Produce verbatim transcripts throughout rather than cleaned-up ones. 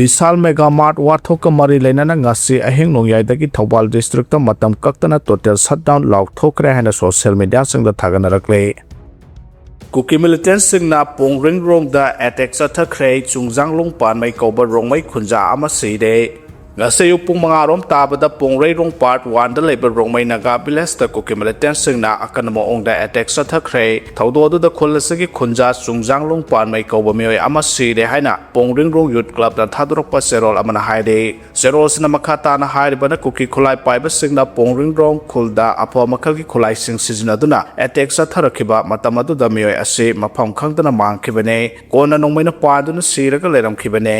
ꯕꯤꯁꯥꯜ mega mart ꯋꯥꯊꯣꯛꯀ ꯃꯔꯤ ꯂꯩꯅꯅ ꯉꯁꯤ ꯑꯍꯤꯡ ꯅꯣꯡꯌꯥꯏꯗꯒꯤ ꯊꯧꯕꯥꯜ ꯗꯤꯁꯇ꯭ꯔꯤꯛꯇ ꯃꯇꯝ ꯀꯛꯇꯅ ꯇꯣꯇꯦꯜ ꯁꯠꯗꯥꯎꯟ ꯂꯥꯎꯊꯣꯛꯈ꯭ꯔꯦ ꯍꯥꯏꯅ ꯁꯣꯁꯤꯌꯦꯜ ꯃꯤꯗꯤꯌꯥꯁꯤꯡꯗ ꯊꯥꯒꯠꯅꯔꯛꯂꯤ꯫ ꯀꯨꯀꯤ ꯃꯤꯂꯤꯇꯦꯟꯁꯤꯡꯅ ꯄꯣꯡꯔꯤꯡꯔꯣꯡꯗ ꯑꯦꯇꯦꯛ ꯆꯠꯊꯈ꯭ꯔꯦ, ꯆꯨꯡꯖꯥꯡꯂꯣꯡ ꯄꯥꯟꯃꯩ ꯀꯧꯕ ꯔꯣꯡꯃꯩ ꯈꯨꯟꯖꯥ ꯑꯃ ꯁꯤꯔꯦ꯫ ꯉꯁꯤ ꯑꯌꯨꯛ ꯄꯨꯡ ꯃꯉꯥ ꯔꯣꯝ ꯇꯥꯕꯗ ꯄꯣꯡꯔꯩꯔꯣꯡ ꯄꯥꯔꯠ ꯋꯥꯟꯗ ꯂꯩꯕ ꯔꯣꯡꯃꯩ ꯅꯥꯒꯥ ꯚꯤꯂꯦꯖꯇ ꯀꯨꯀꯤ ꯃꯤꯂꯤꯇꯦꯟꯁꯤꯡꯅ ꯑꯀꯟꯕ ꯃꯑꯣꯡꯗ ꯑꯦꯇꯦꯛ ꯆꯠꯊꯈ꯭ꯔꯦ꯫ ꯊꯧꯗꯣꯛ ꯑꯗꯨꯗ ꯈꯨꯜ ꯑꯁꯤꯒꯤ ꯈꯨꯟꯖꯥ ꯆꯨꯡꯖꯥꯡꯂꯣꯡ ꯄꯥꯟꯃꯩ ꯀꯧꯕ ꯃꯤꯑꯣꯏ ꯑꯃ ꯁꯤꯔꯦ ꯍꯥꯏꯅ ꯄꯣꯡꯔꯤꯡꯔꯣꯡ ꯌꯨꯠ ꯀ꯭ꯂꯕꯅ ꯊꯥꯗꯣꯔꯛꯄ ꯆꯦꯔꯣꯜ ꯑꯃꯅ ꯍꯥꯏꯔꯤ꯫ ꯆꯦꯔꯣꯜꯁꯤꯅ ꯃꯈꯥ ꯇꯥꯅ ꯍꯥꯏꯔꯤꯕꯅ ꯀꯨꯀꯤ ꯈꯨꯠꯂꯥꯏ ꯄꯥꯏꯕꯁꯤꯡꯅ ꯄꯣꯡꯔꯤꯡꯔꯣꯡ ꯈꯨꯜꯗ ꯑꯐꯕ ꯃꯈꯜꯒꯤ ꯈꯨꯠꯂꯥꯏꯁꯤꯡ ꯁꯤꯖꯤꯟꯅꯗꯨꯅ ꯑꯦꯇꯦꯛ ꯆꯠꯊꯔꯛꯈꯤꯕ ꯃꯇꯝ ꯑꯗꯨꯗ ꯃꯤꯑꯣꯏ ꯑꯁꯤ ꯃꯐꯝ ꯈꯪꯗꯅ ꯃꯥꯡꯈꯤꯕꯅꯤ꯫ ꯀꯣꯟꯅ ꯅꯣꯡꯃꯩꯅ ꯄꯥꯟꯗꯨꯅ ꯁꯤꯔꯒ ꯂꯩꯔꯝꯈꯤꯕꯅꯤ꯫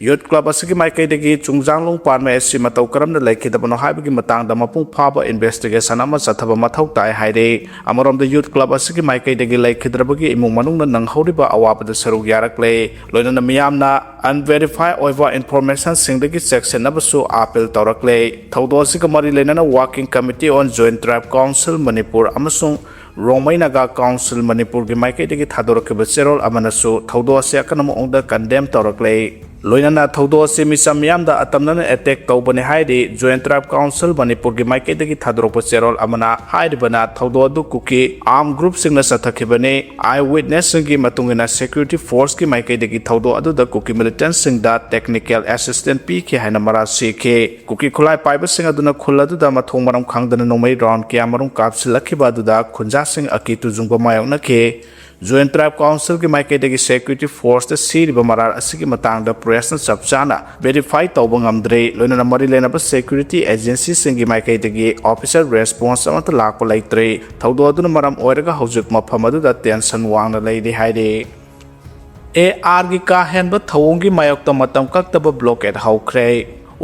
ꯌꯨꯠ ꯀ꯭ꯂꯕ ꯑꯁꯤꯒꯤ ꯃꯥꯏꯀꯩꯗꯒꯤ ꯆꯨꯡꯖꯥꯡꯂꯣꯡ ꯄꯥꯟꯃꯩ ꯑꯁꯤ ꯃꯇꯧ ꯀꯔꯝꯅ ꯂꯩꯈꯤꯗꯕꯅꯣ ꯍꯥꯏꯕꯒꯤ ꯃꯇꯥꯡꯗ ꯃꯄꯨꯡ ꯐꯥꯕ ꯏꯟꯚꯦꯁꯇꯤꯒꯦꯁꯟ ꯑꯃ ꯆꯠꯊꯕ ꯃꯊꯧ ꯇꯥꯏ ꯍꯥꯏꯔꯤ꯫ ꯑꯃꯔꯣꯝꯗ ꯌꯨꯠ ꯀ꯭ꯂꯕ ꯑꯁꯤꯒꯤ ꯃꯥꯏꯀꯩꯗꯒꯤ ꯂꯩꯈꯤꯗ꯭ꯔꯕꯒꯤ ꯏꯃꯨꯡ ꯃꯅꯨꯡꯅ ꯅꯪꯍꯧꯔꯤꯕ ꯑꯋꯥꯕꯗ ꯁꯔꯨꯛ ꯌꯥꯔꯛꯂꯦ꯫ ꯂꯣꯏꯅꯅ ꯃꯤꯌꯥꯝꯅ ꯑꯟꯚꯦꯔꯤꯐꯥꯏ ꯑꯣꯏꯕ ꯏꯟꯐꯣꯔꯃꯦꯁꯟꯁꯤꯡꯗꯒꯤ ꯆꯦꯛꯁꯤꯟꯅꯕꯁꯨ ꯑꯥꯄꯤꯜ ꯇꯧꯔꯛꯂꯦ꯫ ꯊꯧꯗꯣꯛ ꯑꯁꯤꯒ ꯃꯔꯤ ꯂꯩꯅꯅ Working Committee on Joint Tribe Council Manipur ꯑꯃꯁꯨꯡ ꯔꯣꯡꯃꯩ ꯅꯥꯒꯥ ꯀꯥꯎꯟꯁꯤꯜ ꯃꯅꯤꯄꯨꯔꯒꯤ ꯃꯥꯏꯀꯩꯗꯒꯤ ꯊꯥꯗꯣꯔꯛꯈꯤꯕ ꯆꯦꯔꯣꯜ ꯑꯃꯅꯁꯨ ꯊꯧꯗꯣꯛ ꯑꯁꯤ ꯑꯀꯟꯕ ꯃꯑꯣꯡꯗ ꯀꯟꯗꯦꯝ ꯇꯧꯔꯛꯂꯦ꯫ ꯂꯣꯏꯅꯅ ꯊꯧꯗꯣꯛ ꯑꯁꯤ ꯃꯤꯆꯝ ꯃꯤꯌꯥꯝꯗ ꯑꯇꯝꯅꯅ ꯑꯦꯇꯦꯛ ꯇꯧꯕꯅꯤ ꯍꯥꯏꯔꯤ꯫ Joint Tribe Council ꯃꯅꯤꯄꯨꯔꯒꯤ ꯃꯥꯏꯀꯩꯗꯒꯤ ꯊꯥꯗꯣꯔꯛꯄ ꯆꯦꯔꯣꯜ ꯑꯃꯅ ꯍꯥꯏꯔꯤꯕꯅ ꯊꯧꯗꯣꯛ ꯑꯗꯨ ꯀꯨꯀꯤ ꯑꯥꯔꯝ ꯒ꯭ꯔꯨꯞꯁꯤꯡꯅ ꯆꯠꯊꯈꯤꯕꯅꯤ꯫ ꯑꯥꯏ ꯋꯤꯠꯅꯦꯁꯁꯤꯡꯒꯤ ꯃꯇꯨꯡ ꯏꯟꯅ ꯁꯦꯀ꯭ꯌꯨꯔꯤꯇꯤ ꯐꯣꯔꯁꯀꯤ ꯃꯥꯏꯀꯩꯗꯒꯤ ꯊꯧꯗꯣꯛ ꯑꯗꯨꯗ ꯀꯨꯀꯤ ꯃꯤꯂꯤꯇꯦꯟꯁꯤꯡꯗ ꯇꯦꯛꯅꯤꯀꯦꯜ ꯑꯦꯁꯤꯁꯇꯦꯟ ꯄꯤꯈꯤ ꯍꯥꯏꯅ ꯃꯔꯥꯜ ꯁꯤꯈꯤ꯫ ꯀꯨꯀꯤ ꯈꯨꯠꯂꯥꯏ ꯄꯥꯏꯕꯁꯤꯡ ꯑꯗꯨꯅ ꯈꯨꯜ ꯑꯗꯨꯗ ꯃꯊꯣꯡ ꯃꯔꯝ ꯈꯪꯗꯅ ꯅꯣꯡꯃꯩ ꯔꯥꯎꯟ ꯀꯌꯥꯃꯔꯨꯝ ꯀꯥꯞꯁꯤꯜꯂꯛꯈꯤꯕ ꯑꯗꯨꯗ ꯈꯨꯟꯖꯥꯁꯤꯡ ꯑꯀꯤ ꯇꯨꯖꯨꯡꯕ ꯃꯥꯌꯣꯛꯅꯈꯤ꯫ Joint Tribe Councilꯒꯤ ꯃꯥꯏꯀꯩꯗꯒꯤ ꯁꯦꯀ꯭ꯌꯨꯔꯤꯇꯤ ꯐꯣꯔꯁꯇ ꯁꯤꯔꯤꯕ ꯃꯔꯥꯜ ꯑꯁꯤꯒꯤ ꯃꯇꯥꯡꯗ ꯄ꯭ꯔꯦꯁꯅ ꯆꯞ ꯆꯥꯅ ꯚꯦꯔꯤꯐꯥꯏ ꯇꯧꯕ ꯉꯝꯗ꯭ꯔꯤ꯫ ꯂꯣꯏꯅꯅ ꯃꯔꯤ ꯂꯩꯅꯕ ꯁꯦꯀ꯭ꯌꯨꯔꯤꯇꯤ ꯑꯦꯖꯦꯟꯁꯤꯁꯤꯡꯒꯤ ꯃꯥꯏꯀꯩꯗꯒꯤ ꯑꯣꯐꯤꯁꯤꯌꯦꯜ ꯔꯦꯁꯄꯣꯟꯁ ꯑꯃꯠꯇ ꯂꯥꯛꯄ ꯂꯩꯇ꯭ꯔꯤ꯫ ꯊꯧꯗꯣꯛ ꯑꯗꯨꯅ ꯃꯔꯝ ꯑꯣꯏꯔꯒ ꯍꯧꯖꯤꯛ ꯃꯐꯝ ꯑꯗꯨꯗ ꯇꯦꯟꯁꯟ ꯋꯥꯡꯅ ꯂꯩꯔꯤ ꯍꯥꯏꯔꯤ꯫ ꯑꯦ ꯑꯥꯔꯒꯤ ꯀꯥ ꯍꯦꯟꯕ ꯊꯧꯑꯣꯡꯒꯤ ꯃꯥꯌꯣꯛꯇ ꯃꯇꯝ ꯀꯛꯇꯕ ꯕ꯭ꯂꯣꯀꯦꯠ ꯍꯧꯈ꯭ꯔꯦ꯫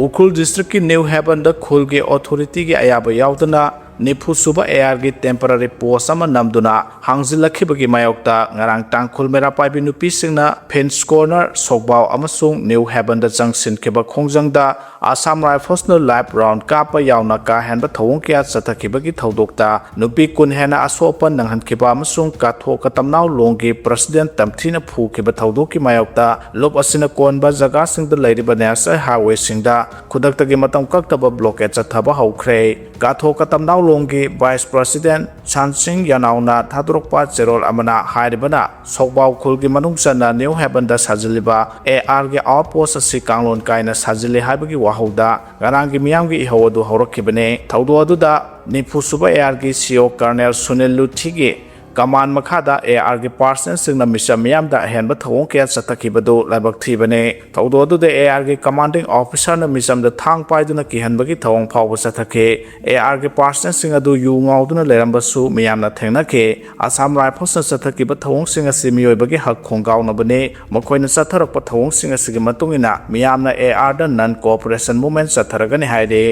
ꯎꯈ꯭ꯔꯨꯜ ꯗꯤꯁꯇ꯭ꯔꯤꯛꯀꯤ ꯅ꯭ꯌꯨ ꯍꯦꯕꯟꯗ ꯈꯨꯜꯒꯤ ꯑꯣꯊꯣꯔꯤꯇꯤꯒꯤ ꯑꯌꯥꯕ ꯌꯥꯎꯗꯅ ꯅꯤꯐꯨ ꯁꯨꯕ ꯑꯦ ꯑꯥꯔꯒꯤ ꯇꯦꯝꯄꯔꯔꯤ ꯄꯣꯁ ꯑꯃ ꯅꯝꯗꯨꯅ ꯍꯥꯡꯖꯤꯜꯂꯛꯈꯤꯕꯒꯤ ꯃꯥꯌꯣꯛꯇ ꯉꯔꯥꯡ ꯇꯥꯡꯈꯨꯜ ꯃꯩꯔꯥ ꯄꯥꯏꯕꯤ ꯅꯨꯄꯤꯁꯤꯡꯅ ꯐꯤꯟꯁ ꯀꯣꯔꯅꯔ, ꯁꯣꯛꯕꯥꯎ ꯑꯃꯁꯨꯡ ꯅ꯭ꯌꯨ ꯍꯦꯕꯟꯗ ꯆꯪꯁꯤꯟꯈꯤꯕ ꯈꯣꯡꯖꯪꯗ ꯑꯁꯥꯝ ꯔꯥꯏꯐꯜꯁꯅ ꯂꯥꯏꯐ ꯔꯥꯎꯟ ꯀꯥꯞꯄ ꯌꯥꯎꯅ ꯀꯥ ꯍꯦꯟꯕ ꯊꯧꯑꯣꯡ ꯀꯌꯥ ꯆꯠꯊꯈꯤꯕꯒꯤ ꯊꯧꯗꯣꯛꯇ ꯅꯨꯄꯤ ꯀꯨꯟ ꯍꯦꯟꯅ ꯑꯁꯣꯛ ꯑꯄꯟ ꯅꯪꯍꯟꯈꯤꯕ ꯑꯃꯁꯨꯡ ꯀꯥꯊꯣꯛ ꯀꯇꯝꯅꯥꯎ ꯂꯣꯡꯒꯤ ꯄ꯭ꯔꯁꯤꯗꯦꯟ ꯇꯝꯊꯤꯅ ꯐꯨꯈꯤꯕ ꯊꯧꯗꯣꯛꯀꯤ ꯃꯥꯌꯣꯛꯇ ꯂꯨꯞ ꯑꯁꯤꯅ ꯀꯣꯟꯕ ꯖꯒꯥꯁꯤꯡꯗ ꯂꯩꯔꯤꯕ ꯅꯦꯁꯅꯦꯜ ꯍꯥꯏꯋꯦꯁꯤꯡꯗ ꯈꯨꯗꯛꯇꯒꯤ ꯃꯇꯝ ꯀꯛꯇꯕ ꯕ꯭ꯂꯣꯀꯦꯠ ꯆꯠꯊꯕ ꯍꯧꯈ꯭ꯔꯦ꯫ ꯀꯥꯊꯣꯛ ꯀꯇꯝꯅꯥꯎ ꯂꯣꯡꯒꯤ ꯚꯥꯏꯁ ꯄ꯭ꯔꯁꯤꯗꯦꯟ ꯁꯥꯟꯁꯤꯡ ꯌꯥꯅꯥꯎꯅ ꯊꯥꯗꯣꯔꯛꯄ ꯆꯦꯔꯣꯜ ꯑꯃꯅ ꯍꯥꯏꯔꯤꯕꯅ, ꯁꯣꯛꯕꯥꯎ ꯈꯨꯜꯒꯤ ꯃꯅꯨꯡ ꯆꯟꯅ ꯅ꯭ꯌꯨ ꯍꯦꯕꯟꯗ ꯁꯥꯖꯤꯜꯂꯤꯕ ꯑꯦ ꯑꯥꯔꯒꯤ ꯑꯥꯎꯠ ꯄꯣꯁ ꯑꯁꯤ ꯀꯥꯡꯂꯣꯟ ꯀꯥꯏꯅ ꯁꯥꯖꯤꯜꯂꯤ ꯍꯥꯏꯕꯒꯤ ꯋꯥꯍꯧꯗ ꯉꯔꯥꯡꯒꯤ ꯃꯤꯌꯥꯝꯒꯤ ꯏꯍꯧ ꯑꯗꯨ ꯍꯧꯔꯛꯈꯤꯕꯅꯤ꯫ ꯊꯧꯗꯣꯛ ꯑꯗꯨꯗ ꯅꯤꯐꯨ ꯁꯨꯕ ꯑꯦ ꯑꯥꯔꯒꯤ ꯁꯤ ꯑꯣ ꯀꯔꯅꯦꯜ ꯁꯨꯅꯤꯜ ꯂꯨꯊꯤꯒꯤ ꯀꯃꯥꯟ ꯃꯈꯥꯗ ꯑꯦ ꯑꯥꯔꯒꯤ ꯄꯥꯔꯁꯅꯦꯜꯁꯤꯡꯅ ꯃꯤꯆꯝ ꯃꯤꯌꯥꯝꯗ ꯑꯍꯦꯟꯕ ꯊꯧꯑꯣꯡ ꯀꯌꯥ ꯆꯠꯊꯈꯤꯕꯗꯨ ꯂꯥꯏꯕꯛ ꯊꯤꯕꯅꯤ꯫ ꯊꯧꯗꯣꯛ ꯑꯗꯨꯗ ꯑꯦ ꯑꯥꯔꯒꯤ ꯀꯃꯥꯟꯗꯤꯡ ꯑꯣꯐꯤꯁꯥꯔꯅ ꯃꯤꯆꯝꯗ ꯊꯥꯡ ꯄꯥꯏꯗꯨꯅ ꯀꯤꯍꯟꯕꯒꯤ ꯊꯧꯑꯣꯡ ꯐꯥꯎꯕ ꯆꯠꯊꯈꯤ꯫ ꯑꯦ ꯑꯥꯔꯒꯤ ꯄꯥꯔꯁꯅꯦꯜꯁꯤꯡ ꯑꯗꯨ ꯌꯨ ꯉꯥꯎꯗꯨꯅ ꯂꯩꯔꯝꯕꯁꯨ ꯃꯤꯌꯥꯝꯅ ꯊꯦꯡꯅꯈꯤ꯫ ꯑꯁꯥꯝ ꯔꯥꯏꯐꯜꯁꯅ ꯆꯠꯊꯈꯤꯕ ꯊꯧꯑꯣꯡꯁꯤꯡ ꯑꯁꯤ ꯃꯤꯑꯣꯏꯕꯒꯤ ꯍꯛ ꯈꯣꯡꯒꯥꯎꯅꯕꯅꯤ꯫ ꯃꯈꯣꯏꯅ ꯆꯠꯊꯔꯛꯄ ꯊꯧꯑꯣꯡꯁꯤꯡ ꯑꯁꯤꯒꯤ ꯃꯇꯨꯡ ꯏꯟꯅ ꯃꯤꯌꯥꯝꯅ ꯑꯦ ꯑꯥꯔꯗ ꯅꯟ ꯀꯣꯑꯣꯄꯔꯦꯁꯟ ꯃꯨꯚꯃꯦꯟꯠ ꯆꯠꯊꯔꯒꯅꯤ ꯍꯥꯏꯔꯤ꯫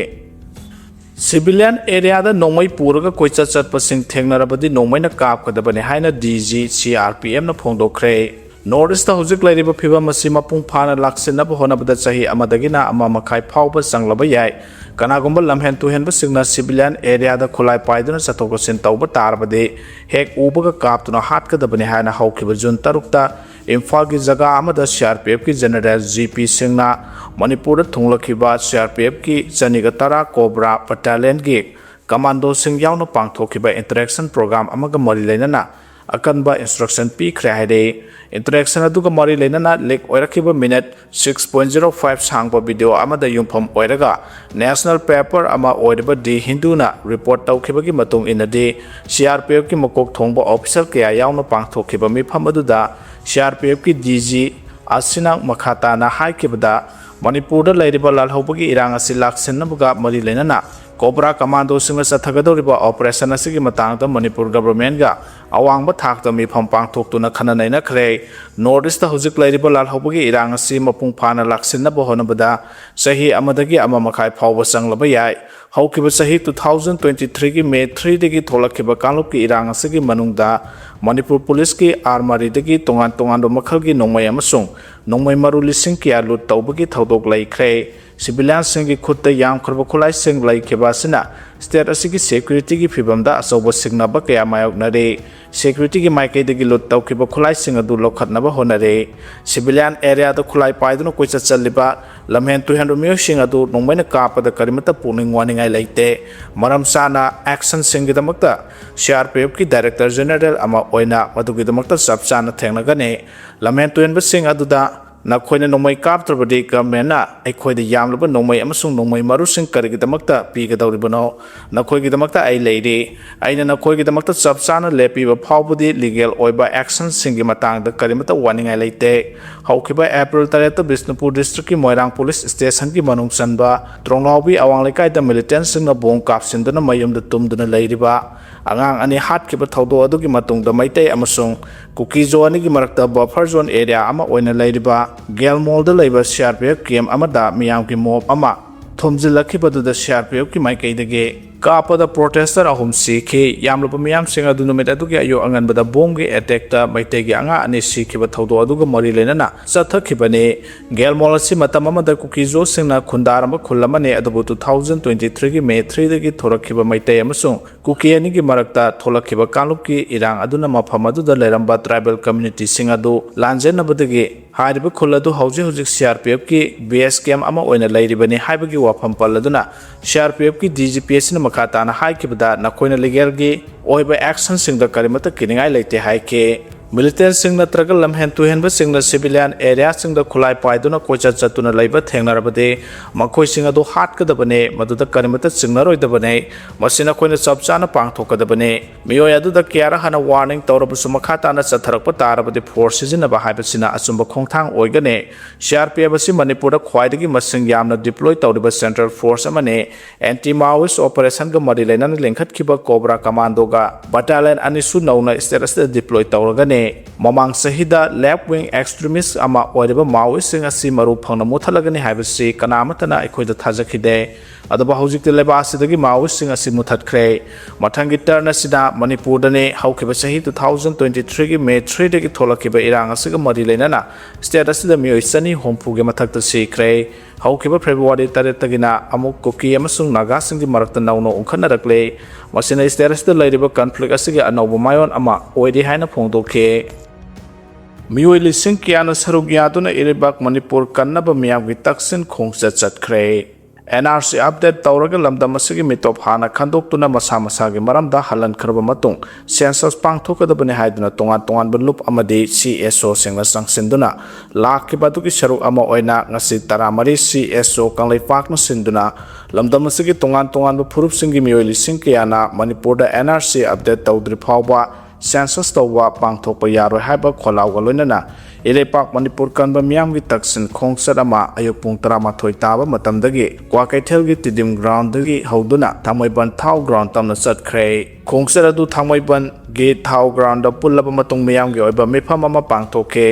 ꯁꯤꯚꯤꯂꯤꯌꯟ ꯑꯦꯔꯤꯌꯥꯗ ꯅꯣꯡꯃꯩ ꯄꯨꯔꯒ ꯀꯣꯏꯆꯠ ꯆꯠꯄꯁꯤꯡ ꯊꯦꯡꯅꯔꯕꯗꯤ ꯅꯣꯡꯃꯩꯅ ꯀꯥꯞꯀꯗꯕꯅꯤ ꯍꯥꯏꯅ D G C R P ꯑꯦꯐꯅ ꯐꯣꯡꯗꯣꯛꯈ꯭ꯔꯦ꯫ ꯅꯣꯔꯠ ꯏꯁꯇ ꯍꯧꯖꯤꯛ ꯂꯩꯔꯤꯕ ꯐꯤꯕꯝ ꯑꯁꯤ ꯃꯄꯨꯡ ꯐꯥꯅ ꯂꯥꯛꯁꯤꯟꯅꯕ ꯍꯣꯠꯅꯕꯗ ꯆꯍꯤ ꯑꯃꯗꯒꯤꯅ ꯑꯃ ꯃꯈꯥꯏ ꯐꯥꯎꯕ ꯆꯪꯂꯕ ꯌꯥꯏ꯫ ꯀꯅꯥꯒꯨꯝꯕ ꯂꯝꯍꯦꯟ ꯇꯨꯍꯦꯟꯕꯁꯤꯡꯅ ꯁꯤꯚꯤꯂꯤꯌꯟ ꯑꯦꯔꯤꯌꯥꯗ ꯈꯨꯠꯂꯥꯏ ꯄꯥꯏꯗꯨꯅ ꯆꯠꯊꯣꯛ ꯆꯠꯁꯤꯟ ꯇꯧꯕ ꯇꯥꯔꯕꯗꯤ, ꯍꯦꯛ ꯎꯕꯒ ꯀꯥꯞꯇꯨꯅ ꯍꯥꯠꯀꯗꯕꯅꯤ ꯍꯥꯏꯅ ꯍꯧꯈꯤꯕ ꯖꯨꯟ ꯇꯔꯨꯛꯇ ꯏꯝꯐꯥꯜꯒꯤ ꯖꯒꯥ ꯑꯃꯗ ꯁꯤ ꯑꯥꯔ ꯄꯤ ꯑꯦꯐꯀꯤ ꯖꯦꯅꯔꯦꯜ ꯖꯤ ꯄꯤ ꯁꯤꯡꯅ ꯃꯅꯤꯄꯨꯔꯗ ꯊꯨꯡꯂꯛꯈꯤꯕ ꯁꯤ ꯑꯥꯔ ꯄꯤ ꯑꯦꯐꯀꯤ ꯆꯅꯤꯒ ꯇꯔꯥ ꯀꯣꯕ꯭ꯔꯥ ꯕꯠꯇꯥꯂꯤꯌꯟꯒꯤ ꯀꯃꯥꯟꯗꯣꯁꯤꯡ ꯌꯥꯎꯅ ꯄꯥꯡꯊꯣꯛꯈꯤꯕ ꯏꯟꯇꯔꯦꯛꯁꯟ ꯄ꯭ꯔꯣꯒ꯭ꯔꯥꯝ ꯑꯃꯒ ꯃꯔꯤ ꯂꯩꯅꯅ ꯑꯀꯟꯕ ꯏꯟꯁꯇ꯭ꯔꯛꯁꯟ ꯄꯤꯈ꯭ꯔꯦ ꯍꯥꯏꯔꯦ꯫ ꯏꯟꯇꯔꯦꯛꯁꯟ ꯑꯗꯨꯒ ꯃꯔꯤ ꯂꯩꯅꯅ ꯂꯤꯛ ꯑꯣꯏꯔꯛꯈꯤꯕ minute six point zero five ꯁꯥꯡꯕ ꯚꯤꯗꯤꯑꯣ ꯑꯃꯗ ꯌꯨꯝꯐꯝ ꯑꯣꯏꯔꯒ ꯅꯦꯁꯅꯦꯜ ꯄꯦꯄꯔ ꯑꯃ ꯑꯣꯏꯔꯤꯕ ꯗꯤ ꯍꯤꯟꯗꯨꯅ ꯔꯤꯄꯣꯔꯠ ꯇꯧꯈꯤꯕꯒꯤ ꯃꯇꯨꯡ ꯏꯟꯅꯗꯤ, ꯁꯤ ꯑꯥꯔ ꯄꯤ ꯑꯦꯐꯀꯤ ꯃꯀꯣꯛ ꯊꯣꯡꯕ ꯑꯣꯐꯤꯁꯔ ꯀꯌꯥ ꯌꯥꯎꯅ ꯄꯥꯡꯊꯣꯛꯈꯤꯕ ꯃꯤꯐꯝ ꯑꯗꯨꯗ ꯁꯤ ꯑꯥꯔ ꯄꯤ ꯑꯦꯐꯀꯤ ꯗꯤ ꯖꯤ ꯑꯁꯤꯅ ꯃꯈꯥ ꯇꯥꯅ ꯍꯥꯏꯈꯤꯕꯗ, ꯃꯅꯤꯄꯨꯔꯗ ꯂꯩꯔꯤꯕ ꯂꯥꯜꯍꯧꯕꯒꯤ ꯏꯔꯥꯡ ꯑꯁꯤ ꯂꯥꯛꯁꯤꯟꯅꯕꯒ ꯃꯔꯤ ꯂꯩꯅꯅ ꯀꯣꯕ꯭ꯔꯥ ꯀꯃꯥꯟꯗꯣꯁꯤꯡꯅ ꯆꯠꯊꯒꯗꯧꯔꯤꯕ ꯑꯣꯄꯔꯦꯁꯟ ꯑꯁꯤꯒꯤ ꯃꯇꯥꯡꯗ ꯃꯅꯤꯄꯨꯔ ꯒꯚꯔꯟꯃꯦꯟꯠꯒ ꯑꯋꯥꯡꯕ ꯊꯥꯛꯇ ꯃꯤꯐꯝ ꯄꯥꯡꯊꯣꯛꯇꯨꯅ ꯈꯟꯅ ꯅꯩꯅꯈ꯭ꯔꯦ꯫ ꯅꯣꯔꯠ ꯏꯁꯇ ꯍꯧꯖꯤꯛ ꯂꯩꯔꯤꯕ ꯂꯥꯜꯍꯧꯕꯒꯤ ꯏꯔꯥꯡ ꯑꯁꯤ ꯃꯄꯨꯡ ꯐꯥꯅ ꯂꯥꯛꯁꯤꯟꯅꯕ ꯍꯣꯠꯅꯕꯗ ꯆꯍꯤ ꯑꯃꯗꯒꯤ ꯑꯃ ꯃꯈꯥꯏ ꯐꯥꯎꯕ ꯆꯪꯂꯕ ꯌꯥꯏ꯫ ꯍꯧꯈꯤꯕ ꯆꯍꯤ two thousand twenty threeꯒꯤ May threeꯗꯒꯤ ꯊꯣꯛꯂꯛꯈꯤꯕ ꯀꯥꯡꯂꯨꯞꯀꯤ ꯏꯔꯥꯡ ꯑꯁꯤꯒꯤ ꯃꯅꯨꯡꯗ ꯃꯅꯤꯄꯨꯔ ꯄꯨꯂꯤꯁꯀꯤ ꯑꯥꯔꯃꯔꯤꯗꯒꯤ ꯇꯣꯉꯥꯟ ꯇꯣꯉꯥꯟꯕ ꯃꯈꯜꯒꯤ ꯅꯣꯡꯃꯩ ꯑꯃꯁꯨꯡ ꯅꯣꯡꯃꯩ ꯃꯔꯨ ꯂꯤꯁꯤꯡ ꯀꯌꯥ ꯂꯨꯠ ꯇꯧꯕꯒꯤ ꯊꯧꯗꯣꯛ ꯂꯩꯈ꯭ꯔꯦ꯫ ꯁꯤꯚꯤꯂꯤꯌꯟꯁꯤꯡꯒꯤ ꯈꯨꯠꯇ ꯌꯥꯝꯈ꯭ꯔꯕ ꯈꯨꯠꯂꯥꯏꯁꯤꯡ ꯂꯩꯈꯤꯕ ꯑꯁꯤꯅ ꯁ꯭ꯇꯦꯠ ꯑꯁꯤꯒꯤ ꯁꯦꯀ꯭ꯌꯨꯔꯤꯇꯤꯒꯤ ꯐꯤꯕꯝꯗ ꯑꯆꯧꯕ ꯁꯤꯡꯅꯕ ꯀꯌꯥ ꯃꯥꯌꯣꯛꯅꯔꯤ꯫ ꯁꯦꯀ꯭ꯌꯨꯔꯤꯇꯤꯒꯤ ꯃꯥꯏꯀꯩꯗꯒꯤ ꯂꯨꯠ ꯇꯧꯈꯤꯕ ꯈꯨꯠꯂꯥꯏꯁꯤꯡ ꯑꯗꯨ ꯂꯧꯈꯠꯅꯕ ꯍꯣꯠꯅꯔꯤ꯫ ꯁꯤꯚꯤꯂꯤꯌꯟ ꯑꯦꯔꯤꯌꯥꯗ ꯈꯨꯠꯂꯥꯏ ꯄꯥꯏꯗꯨꯅ ꯀꯣꯏꯆꯠ ꯆꯠꯂꯤꯕ ꯂꯝꯍꯦꯟ ꯇꯨꯍꯦꯟꯕ ꯃꯤꯑꯣꯏꯁꯤꯡ ꯑꯗꯨ ꯅꯣꯡꯃꯩꯅ ꯀꯥꯞꯄꯗ ꯀꯔꯤꯃꯠꯇ ꯄꯨꯛꯅꯤꯡ ꯋꯥꯅꯤꯡꯉꯥꯏ ꯂꯩꯇꯦ꯫ ꯃꯔꯝ ꯆꯥꯅ ꯑꯦꯛꯁꯟꯁꯤꯡꯒꯤꯗꯃꯛꯇ CRPFꯀꯤ ꯗꯥꯏꯔꯦꯛꯇꯔ ꯖꯦꯅꯔꯦꯜ ꯑꯃ ꯑꯣꯏꯅ ꯃꯗꯨꯒꯤꯗꯃꯛꯇ ꯆꯞ ꯆꯥꯅ ꯊꯦꯡꯅꯒꯅꯤ꯫ ꯂꯝꯍꯦꯟ ꯇꯨꯍꯦꯟꯕꯁꯤꯡ ꯑꯗꯨꯗ ꯅꯈꯣꯏꯅ ꯅꯣꯡꯃꯩ ꯀꯥꯞꯇ꯭ꯔꯕꯗꯤ ꯒꯚꯔꯟꯃꯦꯟꯅ ꯑꯩꯈꯣꯏꯗ ꯌꯥꯝꯂꯕ ꯅꯣꯡꯃꯩ ꯑꯃꯁꯨꯡ ꯅꯣꯡꯃꯩ ꯃꯔꯨꯁꯤꯡ ꯀꯔꯤꯒꯤꯗꯃꯛꯇ ꯄꯤꯒꯗꯧꯔꯤꯕꯅꯣ? ꯅꯈꯣꯏꯒꯤꯗꯃꯛꯇ ꯑꯩ ꯂꯩꯔꯤ꯫ ꯑꯩꯅ ꯅꯈꯣꯏꯒꯤꯗꯃꯛꯇ ꯆꯞ ꯆꯥꯅ ꯂꯦꯞꯄꯤꯕ ꯐꯥꯎꯕꯗꯤ ꯂꯤꯒꯦꯜ ꯑꯣꯏꯕ ꯑꯦꯛꯁꯟꯁꯤꯡꯒꯤ ꯃꯇꯥꯡꯗ ꯀꯔꯤꯃꯠꯇ ꯋꯥꯅꯤꯡꯉꯥꯏ ꯂꯩꯇꯦ꯫ ꯍꯧꯈꯤꯕ ꯑꯦꯄ꯭ꯔꯤꯜ ꯇꯔꯦꯠꯇ ꯕꯤꯁꯅꯨꯄꯨꯔ ꯗꯤꯁꯇ꯭ꯔꯤꯛꯀꯤ ꯃꯣꯏꯔꯥꯡ ꯄꯨꯂꯤꯁ ꯁ꯭ꯇꯦꯁꯟꯒꯤ ꯃꯅꯨꯡ ꯆꯟꯕ ꯇ꯭ꯔꯣꯡꯂꯥꯎꯕꯤ ꯑꯋꯥꯡ ꯂꯩꯀꯥꯏꯗ ꯃꯤꯂꯤꯇꯦꯟꯁꯤꯡꯅ ꯕꯣꯝ ꯀꯥꯞꯁꯤꯟꯗꯨꯅ ꯃꯌꯨꯝꯗ ꯇꯨꯝꯗꯨꯅ ꯂꯩꯔꯤꯕ ꯑꯉꯥꯡ ꯑꯅꯤ ꯍꯥꯠꯈꯤꯕ ꯊꯧꯗꯣꯛ ꯑꯗꯨꯒꯤ ꯃꯇꯨꯡꯗ ꯃꯩꯇꯩ ꯑꯃꯁꯨꯡ ꯀꯨꯀꯤ ꯖꯣ ꯑꯅꯤꯒꯤ ꯃꯔꯛꯇ ꯕꯐꯔ ꯖꯣꯟ ꯑꯦꯔꯤꯌꯥ ꯑꯃ ꯑꯣꯏꯅ ꯂꯩꯔꯤꯕ ꯒꯦꯜꯃꯣꯜꯗ ꯂꯩꯕ CRPF ꯀꯦꯝꯞ ꯑꯃꯗ ꯃꯤꯌꯥꯝꯒꯤ ꯃꯣꯞ ꯑꯃ ꯊꯣꯝꯖꯤꯜꯂꯛꯈꯤꯕꯗꯨꯗ CRPFꯀꯤ ꯃꯥꯏꯀꯩꯗꯒꯤ ꯀꯥꯞꯄꯗ ꯄ꯭ꯔꯣꯇꯦꯁꯇꯔ ꯑꯍꯨꯝ ꯁꯤꯈꯤ꯫ ꯌꯥꯝꯂꯕ ꯃꯤꯌꯥꯝꯁꯤꯡ ꯑꯗꯨ ꯅꯨꯃꯤꯠ ꯑꯗꯨꯒꯤ ꯑꯌꯨꯛ ꯑꯉꯟꯕꯗ ꯕꯣꯝꯒꯤ ꯑꯦꯇꯦꯛꯇ ꯃꯩꯇꯩꯒꯤ ꯑꯉꯥꯡ ꯑꯅꯤ ꯁꯤꯈꯤꯕ ꯊꯧꯗꯣꯛ ꯑꯗꯨꯒ ꯃꯔꯤ ꯂꯩꯅꯅ ꯆꯠꯊꯈꯤꯕꯅꯤ꯫ ꯒꯦꯜꯃꯣꯜ ꯑꯁꯤ ꯃꯇꯝ ꯑꯃꯗ ꯀꯨꯀꯤ ꯖꯣꯁꯤꯡꯅ ꯈꯨꯟꯗꯥꯔꯝꯕ ꯈꯨꯜ ꯑꯃꯅꯤ, ꯑꯗꯨꯕꯨ two thousand twenty threeꯒꯤ May threeꯗꯒꯤ ꯊꯣꯔꯛꯈꯤꯕ Meitei ꯑꯃꯁꯨꯡ ꯀꯨꯀꯤ ꯑꯅꯤꯒꯤ ꯃꯔꯛꯇ ꯊꯣꯛꯂꯛꯈꯤꯕ ꯀꯥꯡꯂꯨꯞꯀꯤ ꯏꯔꯥꯡ ꯑꯗꯨꯅ ꯃꯐꯝ ꯑꯗꯨꯗ ꯂꯩꯔꯝꯕ ꯇ꯭ꯔꯥꯏꯕꯦꯜ ꯀꯝꯃ꯭ꯌꯨꯅꯤꯇꯤꯁꯤꯡ ꯑꯗꯨ ꯂꯥꯟꯖꯦꯟꯅꯕꯗꯒꯤ ꯍꯥꯏꯔꯤꯕ ꯈꯨꯜ ꯑꯗꯨ ꯍꯧꯖꯤꯛ ꯍꯧꯖꯤꯛ CRPFꯀꯤ ꯕꯦꯁ ꯀꯦꯝꯞ ꯑꯃ ꯑꯣꯏꯅ ꯂꯩꯔꯤꯕꯅꯤ ꯍꯥꯏꯕꯒꯤ ꯋꯥꯐꯝ ꯄꯜꯂꯗꯨꯅ CRPFꯀꯤ DGP ꯑꯁꯤꯅ ꯃꯈꯥ ꯇꯥꯅ ꯍꯥꯏꯈꯤꯕꯗ, ꯅꯈꯣꯏꯅ ꯂꯤꯒꯦꯜꯒꯤ ꯑꯣꯏꯕ ꯑꯦꯛꯁꯟꯁꯤꯡꯗ ꯀꯔꯤꯃꯠꯇ ꯀꯤꯅꯤꯡꯉꯥꯏ ꯂꯩꯇꯦ ꯍꯥꯏꯈꯤ꯫ Militantꯁꯤꯡ ꯅꯠꯇ꯭ꯔꯒ ꯂꯝꯍꯦꯟ ꯇꯨꯍꯦꯟꯕꯁꯤꯡꯅ civilian areaꯁꯤꯡꯗ ꯈꯨꯠꯂꯥꯏ ꯄꯥꯏꯗꯨꯅ ꯀꯣꯏꯆꯠ ꯆꯠꯇꯨꯅ ꯂꯩꯕ ꯊꯦꯡꯅꯔꯕꯗꯤ ꯃꯈꯣꯏꯁꯤꯡ ꯑꯗꯨ ꯍꯥꯠꯀꯗꯕꯅꯤ, ꯃꯗꯨꯗ ꯀꯔꯤꯃꯠꯇ ꯆꯤꯡꯅꯔꯣꯏꯗꯕꯅꯤ꯫ ꯃꯁꯤ ꯅꯈꯣꯏꯅ ꯆꯞ ꯆꯥꯅ ꯄꯥꯡꯊꯣꯛꯀꯗꯕꯅꯤ꯫ ꯃꯤꯑꯣꯏ ꯑꯗꯨꯗ ꯀꯌꯥꯔꯛ ꯍꯟꯅ warning ꯇꯧꯔꯕꯁꯨ ꯃꯈꯥ ꯇꯥꯅ ꯆꯠꯊꯔꯛꯄ ꯇꯥꯔꯕꯗꯤ force ꯁꯤꯖꯤꯟꯅꯕ ꯍꯥꯏꯕꯁꯤꯅ ꯑꯆꯨꯝꯕ ꯈꯣꯡꯊꯥꯡ ꯑꯣꯏꯒꯅꯤ꯫ C R P F ꯑꯁꯤ ꯃꯅꯤꯄꯨꯔꯗ ꯈ꯭ꯋꯥꯏꯗꯒꯤ ꯃꯁꯤꯡ ꯌꯥꯝꯅ deploy ꯇꯧꯔꯤꯕ central force ꯑꯃꯅꯤ꯫ Anti Maoist operationꯒ ꯃꯔꯤ ꯂꯩꯅꯅ ꯂꯤꯡꯈꯠꯈꯤꯕ COBRA commandoꯒ battalion ꯑꯅꯤꯁꯨ ꯅꯧꯅ state ꯑꯁꯤꯗ deploy ꯇꯧꯔꯒꯅꯤ꯫ ꯃꯃꯥꯡ ꯆꯍꯤꯗ left wing extremist ꯑꯃ ꯑꯣꯏꯔꯤꯕ Maoistꯁꯤꯡ ꯑꯁꯤ ꯃꯔꯨ ꯐꯪꯅ ꯃꯨꯠꯊꯠꯂꯒꯅꯤ ꯍꯥꯏꯕꯁꯤ ꯀꯅꯥ ꯑꯃꯠꯇꯅ ꯑꯩꯈꯣꯏꯗ ꯊꯥꯖꯈꯤꯗꯦ꯫ ꯑꯗꯨꯕꯨ ꯍꯧꯖꯤꯛꯇꯤ ꯂꯩꯕꯥꯛ ꯑꯁꯤꯗꯒꯤ Maoistꯁꯤꯡ ꯑꯁꯤ ꯃꯨꯠꯊꯠꯈ꯭ꯔꯦ꯫ ꯃꯊꯪꯒꯤ turn ꯑꯁꯤꯅ ꯃꯅꯤꯄꯨꯔꯗꯅꯤ꯫ ꯍꯧꯈꯤꯕ ꯆꯍꯤ two thousand twenty threeꯒꯤ May threeꯗꯒꯤ ꯊꯣꯛꯂꯛꯈꯤꯕ ꯏꯔꯥꯡ ꯑꯁꯤꯒ ꯃꯔꯤ ꯂꯩꯅꯅ state ꯑꯁꯤꯗ ꯃꯤꯑꯣꯏ ꯆꯅꯤ ꯍꯨꯝꯐꯨꯒꯤ ꯃꯊꯛꯇ ꯁꯤꯈ꯭ꯔꯦ꯫ ꯍꯧꯈꯤꯕ February ꯇꯔꯦꯠꯇꯒꯤꯅ ꯑꯃꯨꯛ ꯀꯨꯀꯤ ꯑꯃꯁꯨꯡ ꯅꯥꯒꯥꯁꯤꯡꯒꯤ ꯃꯔꯛꯇ ꯅꯧꯅ ꯎꯪꯈꯠꯅꯔꯛꯂꯦ꯫ ꯃꯁꯤꯅ state ꯑꯁꯤꯗ ꯂꯩꯔꯤꯕ conflict ꯑꯁꯤꯒꯤ ꯑꯅꯧꯕ ꯃꯥꯏꯑꯣꯟ ꯑꯃ ꯑꯣꯏꯔꯤ ꯍꯥꯏꯅ ꯐꯣꯡꯗꯣꯛꯈꯤ꯫ ꯃꯤꯑꯣꯏ ꯂꯤꯁꯤꯡ ꯀꯌꯥꯅ ꯁꯔꯨꯛ ꯌꯥꯗꯨꯅ ꯏꯔꯩꯕꯥꯛ ꯃꯅꯤꯄꯨꯔ ꯀꯟꯅꯕ ꯃꯤꯌꯥꯝꯒꯤ ꯇꯛꯁꯤꯟ ꯈꯣꯡꯆꯠ ꯆꯠꯈ꯭ꯔꯦ꯫ N R C update ꯇꯧꯔꯒ ꯂꯝꯗꯝ ꯑꯁꯤꯒꯤ ꯃꯤꯇꯣꯞ ꯍꯥꯟꯅ ꯈꯟꯗꯣꯛꯇꯨꯅ ꯃꯁꯥ ꯃꯁꯥꯒꯤ ꯃꯔꯝꯗ ꯍꯜꯍꯟꯈ꯭ꯔꯕ ꯃꯇꯨꯡ census ꯄꯥꯡꯊꯣꯛꯀꯗꯕꯅꯤ ꯍꯥꯏꯗꯨꯅ ꯇꯣꯉꯥꯟ ꯇꯣꯉꯥꯟꯕ ꯂꯨꯞ ꯑꯃꯗꯤ C S Oꯁꯤꯡꯅ ꯆꯪꯁꯤꯟꯗꯨꯅ ꯂꯥꯛꯈꯤꯕ ꯑꯗꯨꯒꯤ ꯁꯔꯨꯛ ꯑꯃ ꯑꯣꯏꯅ ꯉꯁꯤ ꯇꯔꯥꯃꯔꯤ C S O ꯀꯪꯂꯩꯄꯥꯛꯅ ꯁꯤꯟꯗꯨꯅ ꯂꯝꯗꯝ ꯑꯁꯤꯒꯤ ꯇꯣꯉꯥꯟ ꯇꯣꯉꯥꯟꯕ ꯐꯨꯔꯨꯞꯁꯤꯡꯒꯤ ꯃꯤꯑꯣꯏ ꯂꯤꯁꯤꯡ ꯀꯌꯥꯅ ꯃꯅꯤꯄꯨꯔꯗ N R C update ꯇꯧꯗ꯭ꯔꯤ ꯐꯥꯎꯕ census ꯇꯧꯕ ꯄꯥꯡꯊꯣꯛꯄ ꯌꯥꯔꯣꯏ ꯍꯥꯏꯕ ꯈꯣꯜꯂꯥꯎꯒ ꯂꯣꯏꯅꯅ ꯏꯔꯩꯄꯥꯛ ꯃꯅꯤꯄꯨꯔ ꯀꯟꯕ ꯃꯤꯌꯥꯝꯒꯤ ꯇꯛꯁꯤꯟ ꯈꯣꯡꯆꯠ ꯑꯃ ꯑꯌꯨꯛ ꯄꯨꯡ ꯇꯔꯥꯃꯥꯊꯣꯏ ꯇꯥꯕ ꯃꯇꯝꯗꯒꯤ ꯀ꯭ꯋꯥꯀꯩꯊꯦꯜꯒꯤ ꯇꯤꯗꯤꯝ groundꯗꯒꯤ ꯍꯧꯗꯨꯅ ꯊꯥꯡꯃꯩꯕꯟ ꯊꯥꯎ ground ꯇꯝꯅ ꯆꯠꯈ꯭ꯔꯦ꯫ ꯈꯣꯡꯆꯠ ꯑꯗꯨ ꯊꯥꯡꯃꯩꯕꯟꯒꯤ ꯊꯥꯎ groundꯗ ꯄꯨꯜꯂꯕ ꯃꯇꯨꯡ ꯃꯤꯌꯥꯝꯒꯤ ꯑꯣꯏꯕ ꯃꯤꯐꯝ ꯑꯃ ꯄꯥꯡꯊꯣꯛꯈꯤ꯫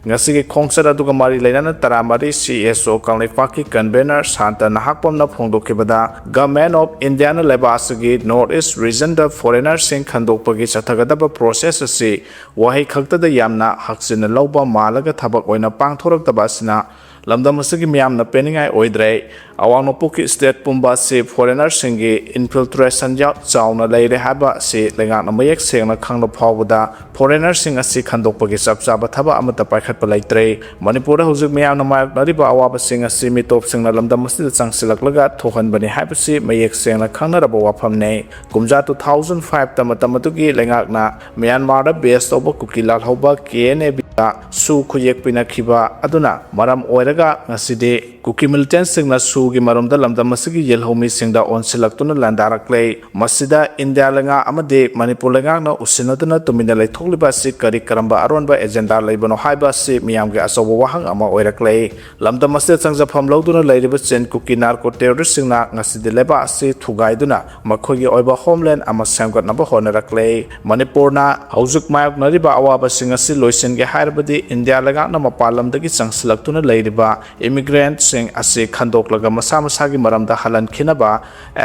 ꯉꯁꯤꯒꯤ ꯈꯣꯡꯆꯠ ꯑꯗꯨꯒ ꯃꯔꯤ ꯂꯩꯅꯅ ꯇꯔꯥꯃꯔꯤ C S O ꯀꯪꯂꯩꯄꯥꯛꯀꯤ convener ꯁꯥꯟꯇ ꯅꯍꯥꯛꯄꯝꯅ ꯐꯣꯡꯗꯣꯛꯈꯤꯕꯗ, Government of Indiaꯅ ꯂꯩꯕꯥꯛ ꯑꯁꯤꯒꯤ North East regionꯗ foreignerꯁꯤꯡ ꯈꯟꯗꯣꯛꯄꯒꯤ ꯆꯠꯊꯒꯗꯕ process ꯑꯁꯤ ꯋꯥꯍꯩ ꯈꯛꯇꯗ ꯌꯥꯝꯅ ꯍꯛꯆꯤꯟꯅ ꯂꯧꯕ ꯃꯥꯜꯂꯒ ꯊꯕꯛ ꯑꯣꯏꯅ ꯄꯥꯡꯊꯣꯔꯛꯇꯕ ꯑꯁꯤꯅ ꯂꯝꯗꯝ ꯑꯁꯤꯒꯤ ꯃꯤꯌꯥꯝꯅ ꯄꯦꯟꯅꯤꯡꯉꯥꯏ ꯑꯣꯏꯗ꯭ꯔꯦ꯫ ꯑꯋꯥꯡ ꯅꯣꯡꯄꯣꯛꯀꯤ state ꯄꯨꯝꯕ ꯑꯁꯤ foreignerꯁꯤꯡꯒꯤ infiltration ꯌꯥ-, ꯆꯥꯎꯅ ꯂꯩꯔꯦ ꯍꯥꯏꯕ ꯑꯁꯤ ꯂꯩꯉꯥꯛꯅ ꯃꯌꯦꯛ ꯁꯦꯡꯅ ꯈꯪꯂ ꯐꯥꯎꯕꯗ foreignerꯁꯤꯡ ꯑꯁꯤ ꯈꯟꯗꯣꯛꯄꯒꯤ ꯆꯞ ꯆꯥꯕ ꯊꯕꯛ ꯑꯃꯠꯇ ꯄꯥꯏꯈꯠꯄ ꯂꯩꯇ꯭ꯔꯦ꯫ ꯃꯅꯤꯄꯨꯔꯗ ꯍꯧꯖꯤꯛ ꯃꯤꯌꯥꯝꯅ ꯃꯥꯌꯣꯛꯅꯔꯤꯕ ꯑꯋꯥꯕꯁꯤꯡ ꯑꯁꯤ ꯃꯤꯇꯣꯞꯁꯤꯡꯅ ꯂꯝꯗꯝ ꯑꯁꯤꯗ ꯆꯪꯁꯤꯜꯂꯛꯂꯒ ꯊꯣꯛꯍꯟꯕꯅꯤ ꯍꯥꯏꯕꯁꯤ ꯃꯌꯦꯛ ꯁꯦꯡꯅ ꯈꯪꯅꯔꯕ ꯋꯥꯐꯝꯅꯤ꯫ ꯀꯨꯝꯖꯥ two thousand fiveꯇ ꯃꯇꯝ ꯑꯗꯨꯒꯤ ꯂꯩꯉꯥꯛꯅ ꯃ꯭ꯌꯥꯟꯃꯥꯔꯗ base ꯇꯧꯕ ꯀꯨꯀꯤ ꯂꯥꯜꯍꯧꯕ KNABꯗ ꯁꯨ ꯈꯨꯌꯦꯛ ꯄꯤꯅꯈꯤꯕ ꯑꯗꯨꯅ ꯃꯔꯝ ꯑꯣꯏꯔꯒ ꯉꯁꯤꯗꯤ ꯀꯨꯀꯤ militantꯁꯤꯡꯅ ꯁꯨꯒꯤ ꯃꯔꯨꯝꯗ ꯂꯝꯗꯝ ꯑꯁꯤꯒꯤ ꯌꯦꯜꯍꯧꯃꯤꯁꯤꯡꯗ ꯑꯣꯟꯁꯤꯜꯂꯛꯇꯨꯅ ꯂꯥꯟꯗꯥꯔꯛꯂꯦ꯫ ꯃꯁꯤꯗ ꯏꯟꯗꯤꯌꯥ ꯂꯩꯉꯥꯛ ꯑꯃꯗꯤ ꯃꯅꯤꯄꯨꯔ ꯂꯩꯉꯥꯛꯅ ꯎꯁꯤꯟꯅꯗꯨꯅ ꯇꯨꯃꯤꯟꯅ ꯂꯩꯊꯣꯛꯂꯤꯕ ꯑꯁꯤ ꯀꯔꯤ ꯀꯔꯝꯕ ꯑꯔꯣꯟꯕ agenda ꯂꯩꯕꯅꯣ ꯍꯥꯏꯕ ꯑꯁꯤ ꯃꯤꯌꯥꯝꯒꯤ ꯑꯆꯧꯕ ꯋꯥꯍꯪ ꯑꯃ ꯑꯣꯏꯔꯛꯂꯦ꯫ ꯂꯝꯗꯝ ꯑꯁꯤꯗ ꯆꯪꯖꯐꯝ ꯂꯧꯗꯨꯅ ꯂꯩꯔꯤꯕ ꯆꯤꯟ ꯀꯨꯀꯤ narco terroristꯁꯤꯡꯅ ꯉꯁꯤꯗꯤ ꯂꯩꯕꯥꯛ ꯑꯁꯤ ꯊꯨꯒꯥꯏꯗꯨꯅ ꯃꯈꯣꯏꯒꯤ ꯑꯣꯏꯕ homeland ꯑꯃ ꯁꯦꯝꯒꯠꯅꯕ ꯍꯣꯠꯅꯔꯛꯂꯦ꯫ ꯃꯅꯤꯄꯨꯔꯅ ꯍꯧꯖꯤꯛ ꯃꯥꯌꯣꯛꯅꯔꯤꯕ ꯑꯋꯥꯕꯁꯤꯡ ꯑꯁꯤ ꯂꯣꯏꯁꯤꯟꯒꯦ ꯍꯥꯏꯔꯕꯗꯤ ꯏꯟꯗꯤꯌꯥ ꯂꯩꯉꯥꯛꯅ ꯃꯄꯥꯟ ꯂꯝꯗꯒꯤ ꯆꯪꯁꯤꯜꯂꯛꯇꯨꯅ ꯂꯩꯔꯤꯕ immigrantꯁꯤꯡ ꯑꯁꯤ ꯈꯟꯗꯣꯛꯂꯒ ꯃꯁꯥ ꯃꯁꯥꯒꯤ ꯃꯔꯝꯗ ꯍꯜꯍꯟꯈꯤꯅꯕ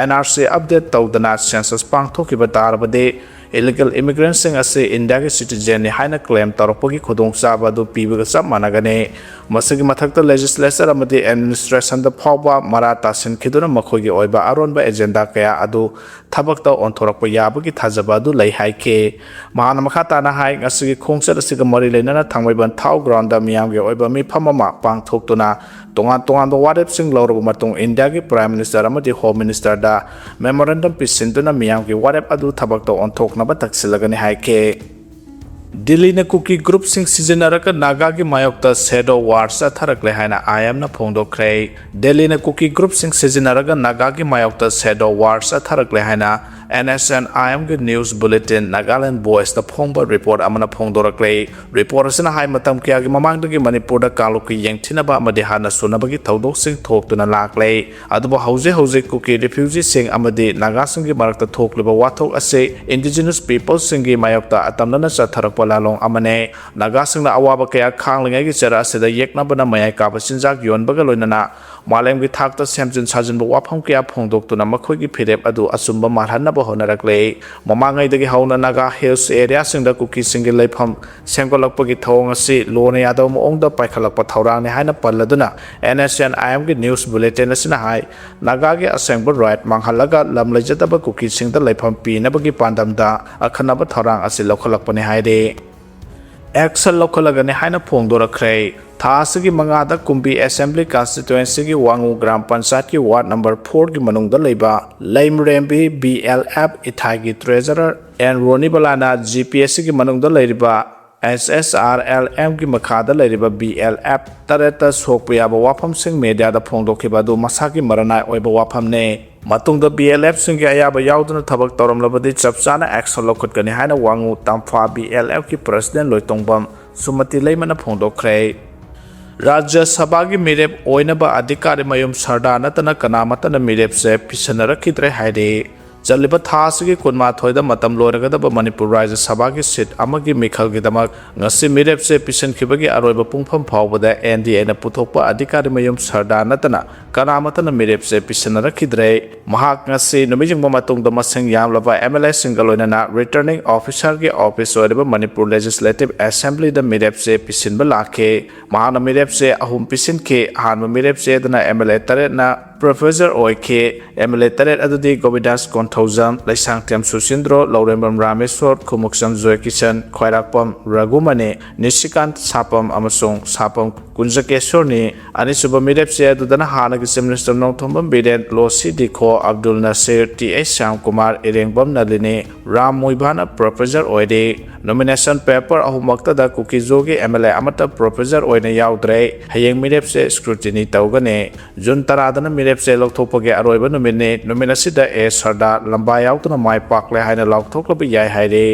NRC update ꯇꯧꯗꯅ census ꯄꯥꯡꯊꯣꯛꯈꯤꯕ ꯇꯥꯔꯕꯗꯤ illegal immigrantꯁꯤꯡ ꯑꯁꯤ ꯏꯟꯗꯤꯌꯥꯒꯤ citizenꯅꯤ ꯍꯥꯏꯅ claim ꯇꯧꯔꯛꯄꯒꯤ ꯈꯨꯗꯣꯡꯆꯥꯕ ꯑꯗꯨ ꯄꯤꯕꯒ ꯆꯞ ꯃꯥꯟꯅꯒꯅꯤ꯫ ꯃꯁꯤꯒꯤ ꯃꯊꯛꯇ legislature ꯑꯃꯗꯤ administrationꯗ ꯐꯥꯎꯕ ꯃꯔꯥ ꯇꯥꯁꯤꯟꯈꯤꯗꯨꯅ ꯃꯈꯣꯏꯒꯤ ꯑꯣꯏꯕ ꯑꯔꯣꯟꯕ agenda ꯀꯌꯥ ꯑꯗꯨ ꯊꯕꯛꯇ ꯑꯣꯟꯊꯣꯔꯛꯄ ꯌꯥꯕꯒꯤ ꯊꯥꯖꯕ ꯑꯗꯨ ꯂꯩ ꯍꯥꯏꯈꯤ꯫ ꯃꯍꯥꯛꯅ ꯃꯈꯥ ꯇꯥꯅ ꯍꯥꯏ, ꯉꯁꯤꯒꯤ ꯈꯣꯡꯆꯠ ꯑꯁꯤꯒ ꯃꯔꯤ ꯂꯩꯅꯅ ꯊꯥꯡꯃꯩꯕꯟ ꯊꯥꯎ groundꯗ ꯃꯤꯌꯥꯝꯒꯤ ꯑꯣꯏꯕ ꯃꯤꯐꯝ ꯑꯃ ꯄꯥꯡꯊꯣꯛꯇꯨꯅ ꯇꯣꯉꯥꯟ ꯇꯣꯉꯥꯟꯕ ꯋꯥꯔꯦꯞꯁꯤꯡ ꯂꯧꯔꯕ ꯃꯇꯨꯡ ꯏꯟꯗꯤꯌꯥꯒꯤ Prime Minister ꯑꯃꯗꯤ Home Ministerꯗ memorandum ꯄꯤꯁꯤꯟꯗꯨꯅ ꯃꯤꯌꯥꯝꯒꯤ ꯋꯥꯔꯦꯞ ꯑꯗꯨ ꯊꯕꯛꯇ ꯑꯣꯟꯊꯣꯛꯅꯕ ꯇꯛꯁꯤꯜꯂꯒꯅꯤ ꯍꯥꯏꯈꯤ꯫ ꯗꯤꯜꯂꯤꯅ ꯀꯨꯀꯤ groupꯁꯤꯡ ꯁꯤꯖꯤꯟꯅꯔꯒ ꯅꯥꯒꯥꯒꯤ ꯃꯥꯌꯣꯛꯇ shadow war ꯆꯠꯊꯔꯛꯂꯦ ꯍꯥꯏꯅ IMꯅ ꯐꯣꯡꯗꯣꯛꯈ꯭ꯔꯦ꯫ ꯗꯤꯜꯂꯤꯅ ꯀꯨꯀꯤ groupꯁꯤꯡ ꯁꯤꯖꯤꯟꯅꯔꯒ ꯅꯥꯒꯥꯒꯤ ꯃꯥꯌꯣꯛꯇ shadow war ꯆꯠꯊꯔꯛꯂꯦ ꯍꯥꯏꯅ NSNIMꯒꯤ news bulletin Nagaland Voiceꯇ ꯐꯣꯡꯕ report ꯑꯃꯅ ꯐꯣꯡꯗꯣꯔꯛꯂꯦ꯫ Report ꯑꯁꯤꯅ ꯍꯥꯏ, ꯃꯇꯝ ꯀꯌꯥꯒꯤ ꯃꯃꯥꯡꯗꯒꯤ ꯃꯅꯤꯄꯨꯔꯗ ꯀꯥꯡꯂꯨꯞꯀꯤ ꯌꯦꯡꯊꯤꯅꯕ ꯑꯃꯗꯤ ꯍꯥꯟꯅ ꯁꯨꯅꯕꯒꯤ ꯊꯧꯗꯣꯛꯁꯤꯡ ꯊꯣꯛꯇꯨꯅ ꯂꯥꯛꯂꯦ꯫ ꯑꯗꯨꯕꯨ ꯍꯧꯖꯤꯛ ꯍꯧꯖꯤꯛ ꯀꯨꯀꯤ refugeeꯁꯤꯡ ꯑꯃꯗꯤ ꯅꯥꯒꯥꯁꯤꯡꯒꯤ ꯃꯔꯛꯇ ꯊꯣꯛꯂꯤꯕ ꯋꯥꯊꯣꯛ ꯑꯁꯤ indigenous peopleꯁꯤꯡꯒꯤ ꯃꯥꯌꯣꯛꯇ ꯑꯇꯝꯅꯅ ꯆꯠꯊꯔꯛꯄ ꯂꯥꯂꯣꯡ ꯑꯃꯅꯤ꯫ ꯅꯥꯒꯥꯁꯤꯡꯅ ꯑꯋꯥꯕ ꯀꯌꯥ ꯈꯥꯡꯂꯤꯉꯩꯒꯤ ꯆꯔꯥ ꯑꯁꯤꯗ ꯌꯦꯛꯅꯕꯅ ꯃꯌꯥꯏ ꯀꯥꯕ ꯆꯤꯟꯖꯥꯛ ꯌꯣꯟꯕꯒ ꯂꯣꯏꯅꯅ ꯃꯥꯂꯦꯝꯒꯤ ꯊꯥꯛꯇ ꯁꯦꯝꯖꯤꯟ ꯁꯥꯖꯤꯟꯕ ꯋꯥꯐꯝ ꯀꯌꯥ ꯐꯣꯡꯗꯣꯛꯇꯨꯅ ꯃꯈꯣꯏꯒꯤ ꯐꯤꯔꯦꯞ ꯑꯗꯨ ꯑꯆꯨꯝꯕ ꯃꯥꯜꯍꯟꯅꯕ ꯍꯣꯠꯅꯔꯛꯂꯦ꯫ ꯃꯃꯥꯡꯉꯩꯗꯒꯤ ꯍꯧꯅ ꯅꯥꯒꯥ ꯍꯤꯜꯁ ꯑꯦꯔꯤꯌꯥꯁꯤꯡꯗ ꯀꯨꯀꯤꯁꯤꯡꯒꯤ ꯂꯩꯐꯝ ꯁꯦꯝꯒꯠꯂꯛꯄꯒꯤ ꯊꯧꯑꯣꯡ ꯑꯁꯤ ꯂꯣꯅ ꯌꯥꯗꯕ ꯃꯑꯣꯡꯗ ꯄꯥꯏꯈꯠꯂꯛꯄ ꯊꯧꯔꯥꯡꯅꯤ ꯍꯥꯏꯅ ꯄꯜꯂꯗꯨꯅ, ꯑꯦꯟ ꯑꯦꯁ ꯑꯦꯟ ꯑꯥꯏ ꯑꯦꯝꯒꯤ ꯅ꯭ꯌꯨꯁ ꯕꯨꯂꯦꯇꯤꯟ ꯑꯁꯤꯅ ꯍꯥꯏ, ꯅꯥꯒꯥꯒꯤ ꯑꯁꯦꯡꯕ ꯔꯥꯏꯠ ꯃꯥꯡꯍꯜꯂꯒ ꯂꯝ ꯂꯩꯖꯗꯕ ꯀꯨꯀꯤꯁꯤꯡꯗ ꯂꯩꯐꯝ ꯄꯤꯅꯕꯒꯤ ꯄꯥꯟꯗꯝꯗ ꯑꯈꯟꯅꯕ ꯊꯧꯔꯥꯡ ꯑꯁꯤ ꯂꯧꯈꯠꯂꯛꯄꯅꯤ ꯍꯥꯏꯔꯤ꯫ ꯑꯦꯛꯁꯟ ꯂꯧꯈꯠꯂꯒꯅꯤ ꯍꯥꯏꯅ ꯐꯣꯡꯗꯣꯔꯛꯈ꯭ꯔꯦ꯫ ꯊꯥ ꯑꯁꯤꯒꯤ ꯃꯉꯥꯗ ꯀꯨꯝꯕꯤ ꯑꯦꯁꯦꯝꯕ꯭ꯂꯤ ꯀꯟꯁꯇꯤꯇ꯭ꯋꯦꯟꯁꯤꯒꯤ ꯋꯥꯉꯨ ꯒ꯭ꯔꯥꯝ ꯄꯟꯆꯥꯌꯠꯀꯤ ꯋꯥꯔꯗ ꯅꯝꯕꯔ ꯐꯣꯔꯒꯤ ꯃꯅꯨꯡꯗ ꯂꯩꯕ ꯂꯩꯃꯔꯦꯝꯕꯤ ꯕꯤ ꯑꯦꯜ ꯑꯦꯐ ꯏꯊꯥꯏꯒꯤ ꯇ꯭ꯔꯦꯖꯔꯔ ꯑꯦꯟ ꯔꯣꯅꯤꯕꯂꯥꯅ ꯖꯤ ꯄꯤ ꯑꯦꯁ ꯁꯤꯒꯤ ꯃꯅꯨꯡꯗ ꯂꯩꯔꯤꯕ ꯑꯦꯁ ꯑꯦꯁ ꯑꯥꯔ ꯑꯦꯜ ꯑꯦꯝꯒꯤ ꯃꯈꯥꯗ ꯂꯩꯔꯤꯕ ꯕꯤ ꯑꯦꯜ ꯑꯦꯐ ꯇꯔꯦꯠꯇ ꯁꯣꯛꯄ ꯌꯥꯕ ꯋꯥꯐꯝꯁꯤꯡ ꯃꯦꯗꯤꯌꯥꯗ ꯐꯣꯡꯗꯣꯛꯈꯤꯕ ꯑꯗꯨ ꯃꯁꯥꯒꯤ ꯃꯔꯅꯥꯏ ꯑꯣꯏꯕ ꯋꯥꯐꯝꯅꯤ꯫ ꯃꯇꯨꯡꯗ ꯕꯤ ꯑꯦꯜ ꯑꯦꯐꯁꯤꯡꯒꯤ ꯑꯌꯥꯕ ꯌꯥꯎꯗꯅ ꯊꯕꯛ ꯇꯧꯔꯝꯂꯕꯗꯤ ꯆꯞ ꯆꯥꯅ ꯑꯦꯛꯁꯟ ꯂꯧꯈꯠꯀꯅꯤ ꯍꯥꯏꯅ ꯋꯥꯉꯨ ꯇꯝꯐꯥ ꯕꯤ ꯑꯦꯜ ꯑꯦꯐꯀꯤ ꯄ꯭ꯔꯁꯤꯗꯦꯟ ꯂꯣꯏꯇꯣꯡꯕꯝ ꯁꯨꯃꯇꯤ ꯂꯩꯃꯅ ꯐꯣꯡꯗꯣꯛꯈ꯭ꯔꯦ꯫ ꯔꯥꯖ꯭ꯌ ꯁꯚꯥꯒꯤ ꯃꯤꯔꯦꯞ ꯑꯣꯏꯅꯕ ꯑꯙꯤꯀꯥꯔꯤ ꯃꯌꯨꯝ ꯁꯔꯗꯥ ꯅꯠꯇꯅ ꯀꯅꯥꯃꯠꯇꯅ ꯃꯤꯔꯦꯞꯁꯦ ꯄꯤꯁꯤꯟꯅꯔꯛꯈꯤꯗ꯭ꯔꯦ ꯍꯥꯏꯔꯤ꯫ ꯆꯠꯂꯤꯕ ꯊꯥ ꯑꯁꯤꯒꯤ ꯀꯨꯟꯃꯥꯊꯣꯏꯗ ꯃꯇꯝ ꯂꯣꯏꯔꯒꯗꯕ ꯃꯅꯤꯄꯨꯔ ꯔꯥꯖ꯭ꯌ ꯁꯚꯥꯒꯤ ꯁꯤꯠ ꯑꯃꯒꯤ ꯃꯤꯈꯜꯒꯤꯗꯃꯛ ꯉꯁꯤ ꯃꯤꯔꯦꯞꯁꯦ ꯄꯤꯁꯤꯟꯈꯤꯕꯒꯤ ꯑꯔꯣꯏꯕ ꯄꯨꯡꯐꯝ ꯐꯥꯎꯕꯗ ꯑꯦꯟ ꯗꯤ ꯑꯦꯅ ꯄꯨꯊꯣꯛꯄ ꯑꯙꯤꯀꯥꯔꯤ ꯃꯌꯨꯝ ꯁꯔꯗꯥ ꯅꯠꯇꯅ ꯀꯅꯥꯃꯠꯇꯅ ꯃꯤꯔꯦꯞꯁꯦ ꯄꯤꯁꯤꯟꯅꯔꯛꯈꯤꯗ꯭ꯔꯦ꯫ ꯃꯍꯥꯛ ꯉꯁꯤ ꯅꯨꯃꯤꯠ ꯌꯨꯡꯕ ꯃꯇꯨꯡꯗ ꯃꯁꯤꯡ ꯌꯥꯝꯂꯕ ꯑꯦꯝ ꯑꯦꯜ ꯑꯦꯁꯤꯡꯒ ꯂꯣꯏꯅꯅ ꯔꯤꯇꯔꯅꯤꯡ ꯑꯣꯐꯤꯁꯥꯔꯒꯤ ꯑꯣꯐꯤꯁ ꯑꯣꯏꯔꯤꯕ ꯃꯅꯤꯄꯨꯔ ꯂꯦꯖꯤꯁꯂꯦꯇꯤꯚ ꯑꯦꯁꯦꯝꯕ꯭ꯂꯤꯗ ꯃꯤꯔꯦꯞꯁꯦ ꯄꯤꯁꯤꯟꯕ ꯂꯥꯛꯈꯤ꯫ ꯃꯍꯥꯛꯅ ꯃꯤꯔꯦꯞꯁꯦ ꯑꯍꯨꯝ ꯄꯤꯁꯤꯟꯈꯤ꯫ ꯑꯍꯥꯟꯕ ꯃꯤꯔꯦꯞꯁꯦ ꯑꯗꯨꯅ ꯑꯦꯝ ꯑꯦꯜ ꯑꯦ ꯇꯔꯦꯠꯅ ꯄ꯭ꯔꯣꯐꯦꯁꯔ ꯑꯣꯏꯈꯤ꯫ ꯑꯦꯝ ꯑꯦꯜ ꯑꯦ ꯇꯔꯦꯠ ꯑꯗꯨꯗꯤ ꯒꯣꯕꯤꯟꯗꯥꯁ ꯀꯣꯟꯊꯧꯖꯝ, ꯂꯩꯁꯥꯡꯊꯦꯝ ꯁꯨꯁꯤꯟꯗ꯭ꯔꯣ, ꯂꯧꯔꯦꯝꯕꯝ ꯔꯥꯃꯦꯁꯣꯔ, ꯈꯨꯃꯨꯛꯆꯝ ꯖꯣꯏꯀꯤꯁꯟ, ꯈ꯭ꯋꯥꯏꯔꯥꯛꯄꯝ ꯔꯘꯨꯃꯅꯤ, ꯅꯤꯁꯤꯀꯥꯟ ꯁꯥꯄꯝ ꯑꯃꯁꯨꯡ ꯁꯥꯄꯝ ꯀꯨꯟꯖꯀꯦꯁꯣꯔꯅꯤ꯫ ꯑꯅꯤꯁꯨꯕ ꯃꯤꯔꯦꯞꯁꯦ ꯑꯗꯨꯗꯅ ꯍꯥꯟꯅꯒꯤ chief minister Nongthombam Biren, Losii Dikho, Abdul Nasir, T H Shyamkumar, Irengbam Nalini, Ram ꯃꯨꯏꯚꯥꯅ ꯄ꯭ꯔꯣꯐꯦꯁꯔ ꯑꯣꯏꯔꯤ꯫ ꯅꯣꯃꯤꯅꯦꯁꯟ ꯄꯦꯄꯔ ꯑꯍꯨꯝꯃꯛꯇꯗ ꯀꯨꯀꯤꯖꯣꯒꯤ ꯑꯦꯝ ꯑꯦꯜ ꯑꯦ ꯑꯃꯠꯇ ꯄ꯭ꯔꯣꯐꯦꯁꯔ ꯑꯣꯏꯅ ꯌꯥꯎꯗ꯭ꯔꯦ꯫ ꯍꯌꯦꯡ ꯃꯤꯔꯦꯞꯁꯦ ꯁ꯭ꯀ꯭ꯔꯨꯇꯤꯅꯤ ꯇꯧꯒꯅꯤ꯫ ꯖꯨꯟ ꯇꯔꯥꯗꯅ ꯃꯤꯔꯦꯞꯁꯦ ꯂꯧꯊꯣꯛꯄꯒꯤ ꯑꯔꯣꯏꯕ ꯅꯨꯃꯤꯠꯅꯤ꯫ ꯅꯨꯃꯤꯠ ꯑꯁꯤꯗ ꯑꯦ ꯁꯔꯗꯥ ꯂꯝꯕꯥ ꯌꯥꯎꯗꯅ ꯃꯥꯏ ꯄꯥꯛꯂꯦ ꯍꯥꯏꯅ ꯂꯥꯎꯊꯣꯛꯂꯕ ꯌꯥꯏ ꯍꯥꯏꯔꯤ꯫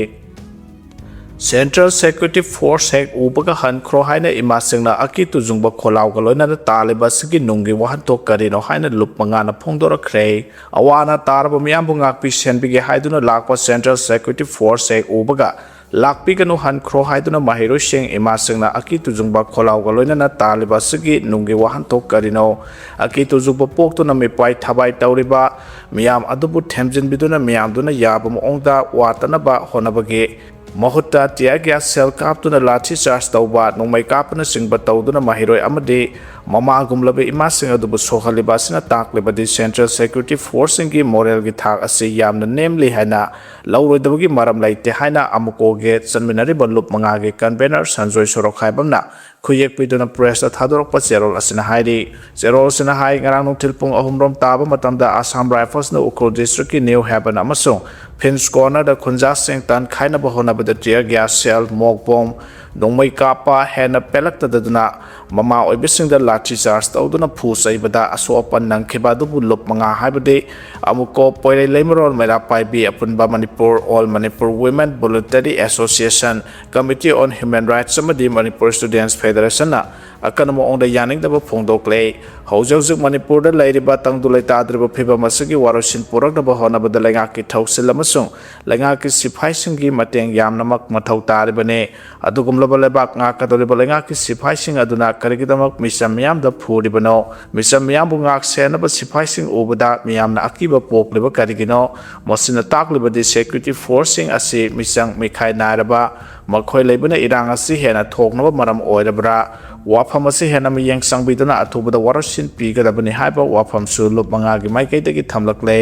ꯁꯦꯟꯇ꯭ꯔꯦꯜ ꯁꯦꯀ꯭ꯌꯨꯔꯤꯇꯤ ꯐꯣꯔꯁ ꯍꯦꯛ ꯎꯕꯒ ꯍꯟꯈ꯭ꯔꯣ ꯍꯥꯏꯅ ꯏꯃꯥꯁꯤꯡꯅ ꯑꯀꯤ ꯇꯨꯖꯨꯡꯕ ꯈꯣꯜꯂꯥꯎꯒ ꯂꯣꯏꯅꯅ ꯇꯥꯜꯂꯤꯕ ꯑꯁꯤꯒꯤ ꯅꯨꯡꯒꯤ ꯋꯥꯍꯟꯊꯣꯛ ꯀꯔꯤꯅꯣ ꯍꯥꯏꯅ ꯂꯨꯞ ꯃꯉꯥꯅ ꯐꯣꯡꯗꯣꯔꯛꯈ꯭ꯔꯦ꯫ ꯑꯋꯥ ꯑꯅꯥ ꯇꯥꯔꯕ ꯃꯤꯌꯥꯝꯕꯨ ꯉꯥꯛꯄꯤ ꯁꯦꯟꯕꯤꯒꯦ ꯍꯥꯏꯗꯨꯅ ꯂꯥꯛꯄ ꯁꯦꯟꯇ꯭ꯔꯦꯜ ꯁꯦꯀ꯭ꯌꯨꯔꯤꯇꯤ ꯐꯣꯔꯁ ꯍꯦꯛ ꯎꯕꯒ ꯂꯥꯛꯄꯤꯒꯅꯨ, ꯍꯟꯈ꯭ꯔꯣ ꯍꯥꯏꯗꯨꯅ ꯃꯍꯩꯔꯣꯏꯁꯤꯡ, ꯏꯃꯥꯁꯤꯡꯅ ꯑꯀꯤ ꯇꯨꯖꯨꯡꯕ ꯈꯣꯜꯂꯥꯎꯒ ꯂꯣꯏꯅꯅ ꯇꯥꯜꯂꯤꯕ ꯑꯁꯤꯒꯤ ꯅꯨꯡꯒꯤ ꯋꯥꯍꯟꯊꯣꯛ ꯀꯔꯤꯅꯣ? ꯑꯀꯤ ꯇꯨꯖꯨꯡꯕ ꯄꯣꯛꯇꯨꯅ ꯃꯤꯄꯥꯏ ꯊꯕꯥꯏ ꯇꯧꯔꯤꯕ ꯃꯤꯌꯥꯝ ꯑꯗꯨꯕꯨ ꯊꯦꯝꯖꯤꯟꯕꯤꯗꯨꯅ ꯃꯤꯌꯥꯝꯗꯨꯅ ꯌꯥꯕ ꯃꯑꯣꯡꯗ ꯋꯥꯇꯅꯕ ꯍꯣꯠꯅꯕꯒꯤ ꯃꯍꯨꯠꯇ tear gas shell ꯀꯥꯞꯇꯨꯅ ꯂꯥꯊꯤ ꯆꯥꯔꯖ ꯇꯧꯕ, ꯅꯣꯡꯃꯩ ꯀꯥꯞꯄꯅꯆꯤꯡꯕ ꯇꯧꯗꯨꯅ ꯃꯍꯩꯔꯣꯏ ꯑꯃꯗꯤ ꯃꯃꯥꯒꯨꯝꯂꯕ ꯏꯃꯥꯁꯤꯡ ꯑꯗꯨꯕꯨ ꯁꯣꯛꯍꯜꯂꯤꯕ ꯑꯁꯤꯅ ꯇꯥꯛꯂꯤꯕꯗꯤ Central Security Forceꯁꯤꯡꯒꯤ moralꯒꯤ ꯊꯥꯛ ꯑꯁꯤ ꯌꯥꯝꯅ ꯅꯦꯝꯂꯤ ꯍꯥꯏꯅ ꯂꯧꯔꯣꯏꯗꯕꯒꯤ ꯃꯔꯝ ꯂꯩꯇꯦ ꯍꯥꯏꯅ ꯑꯃꯨꯀꯣꯒꯤ ꯆꯟꯃꯤꯟꯅꯔꯤꯕ ꯂꯨꯞ ꯃꯉꯥꯒꯤ convener ꯁꯟꯖꯣꯏ ꯁꯣꯔꯣꯛꯈꯥꯏꯕꯝꯅ ꯈꯨꯌꯦꯛ ꯄꯤꯗꯨꯅ pressꯇ ꯊꯥꯗꯣꯔꯛꯄ ꯆꯦꯔꯣꯜ ꯑꯁꯤꯅ ꯍꯥꯏꯔꯤ꯫ ꯆꯦꯔꯣꯜ ꯑꯁꯤꯅ ꯍꯥꯏ, ꯉꯔꯥꯡ ꯅꯨꯡꯊꯤꯜ ꯄꯨꯡ ꯑꯍꯨꯝ ꯔꯣꯝ ꯇꯥꯕ ꯃꯇꯝꯗ Assam Riflesꯅ ꯎꯈ꯭ꯔꯨꯜ districtꯀꯤ New Haven ꯑꯃꯁꯨꯡ Phinch Cornerꯗ ꯈꯨꯟꯖꯥꯁꯤꯡ ꯇꯟꯈꯥꯏꯅꯕ ꯍꯣꯠꯅꯕꯗ tear gas shell, mock bomb, ꯅꯣꯡꯃꯩ ꯀꯥꯞꯄ ꯍꯦꯟꯅ ꯄꯦꯜꯂꯛꯇꯗꯅ ꯃꯃꯥ ꯑꯣꯏꯕꯁꯤꯡꯗ ꯂꯥꯊꯤ ꯆꯥꯔꯖ ꯇꯧꯗꯨꯅ ꯐꯨ ꯆꯩꯕꯗ ꯑꯁꯣꯛ ꯑꯄꯟ ꯅꯪꯈꯤꯕ ꯑꯗꯨꯕꯨ ꯂꯨꯞ ꯃꯉꯥ ꯍꯥꯏꯕꯗꯤ ꯑꯃꯨꯛꯀꯣ, ꯄꯣꯏꯔꯩ, ꯂꯩꯃꯔꯣꯜ, ꯃꯩꯔꯥ ꯄꯥꯏꯕꯤ, ꯑꯄꯨꯟꯕ Manipur All Manipur Women Voluntary Association, Committee on Human Rights ꯑꯃꯗꯤ Manipur Students Federationꯅ ꯑꯀꯟꯕ ꯃꯑꯣꯡꯗ ꯌꯥꯅꯤꯡꯗꯕ ꯐꯣꯡꯗꯣꯛꯂꯦ꯫ ꯍꯧꯖꯤꯛ ꯍꯧꯖꯤꯛ ꯃꯅꯤꯄꯨꯔꯗ ꯂꯩꯔꯤꯕ ꯇꯪꯗꯨ ꯂꯩꯇꯥꯗ꯭ꯔꯤꯕ ꯐꯤꯕꯝ ꯑꯁꯤꯒꯤ ꯋꯥꯔꯣꯏꯁꯤꯟ ꯄꯨꯔꯛꯅꯕ ꯍꯣꯠꯅꯕꯗ ꯂꯩꯉꯥꯛꯀꯤ ꯊꯧꯁꯤꯜ ꯑꯃꯁꯨꯡ ꯂꯩꯉꯥꯛꯀꯤ ꯁꯤꯐꯥꯏꯁꯤꯡꯒꯤ ꯃꯇꯦꯡ ꯌꯥꯝꯅꯃꯛ ꯃꯊꯧ ꯇꯥꯔꯤꯕꯅꯤ꯫ ꯑꯗꯨꯒꯨꯝꯂꯕ ꯂꯩꯕꯥꯛ ꯉꯥꯛꯀꯗꯧꯔꯤꯕ ꯂꯩꯉꯥꯛꯀꯤ ꯁꯤꯐꯥꯏꯁꯤꯡ ꯑꯗꯨꯅ ꯀꯔꯤꯒꯤꯗꯃꯛ ꯃꯤꯆꯝ ꯃꯤꯌꯥꯝꯗ ꯐꯨꯔꯤꯕꯅꯣ? ꯃꯤꯆꯝ ꯃꯤꯌꯥꯝꯕꯨ ꯉꯥꯛ ꯁꯦꯟꯅꯕ ꯁꯤꯐꯥꯏꯁꯤꯡ ꯎꯕꯗ ꯃꯤꯌꯥꯝꯅ ꯑꯀꯤꯕ ꯄꯣꯛꯂꯤꯕ ꯀꯔꯤꯒꯤꯅꯣ? ꯃꯁꯤꯅ ꯇꯥꯛꯂꯤꯕꯗꯤ security forceꯁꯤꯡ ꯑꯁꯤ ꯃꯤꯆꯪ ꯃꯤꯈꯥꯏ ꯅꯥꯏꯔꯕ ꯃꯈꯣꯏ ꯂꯩꯕꯅ ꯏꯔꯥꯡ ꯑꯁꯤ ꯍꯦꯟꯅ ꯊꯣꯛꯅꯕ ꯃꯔꯝ ꯑꯣꯏꯔꯕ꯭ꯔꯥ? ꯋꯥꯐꯝ ꯑꯁꯤ ꯍꯦꯟꯅ ꯃꯤꯠꯌꯦꯡ ꯆꯪꯕꯤꯗꯨꯅ ꯑꯊꯨꯕꯗ ꯋꯥꯔꯣꯏꯁꯤꯟ ꯄꯤꯒꯗꯕꯅꯤ ꯍꯥꯏꯕ ꯋꯥꯐꯝꯁꯨ ꯂꯨꯞ ꯃꯉꯥꯒꯤ ꯃꯥꯏꯀꯩꯗꯒꯤ ꯊꯝꯂꯛꯂꯦ꯫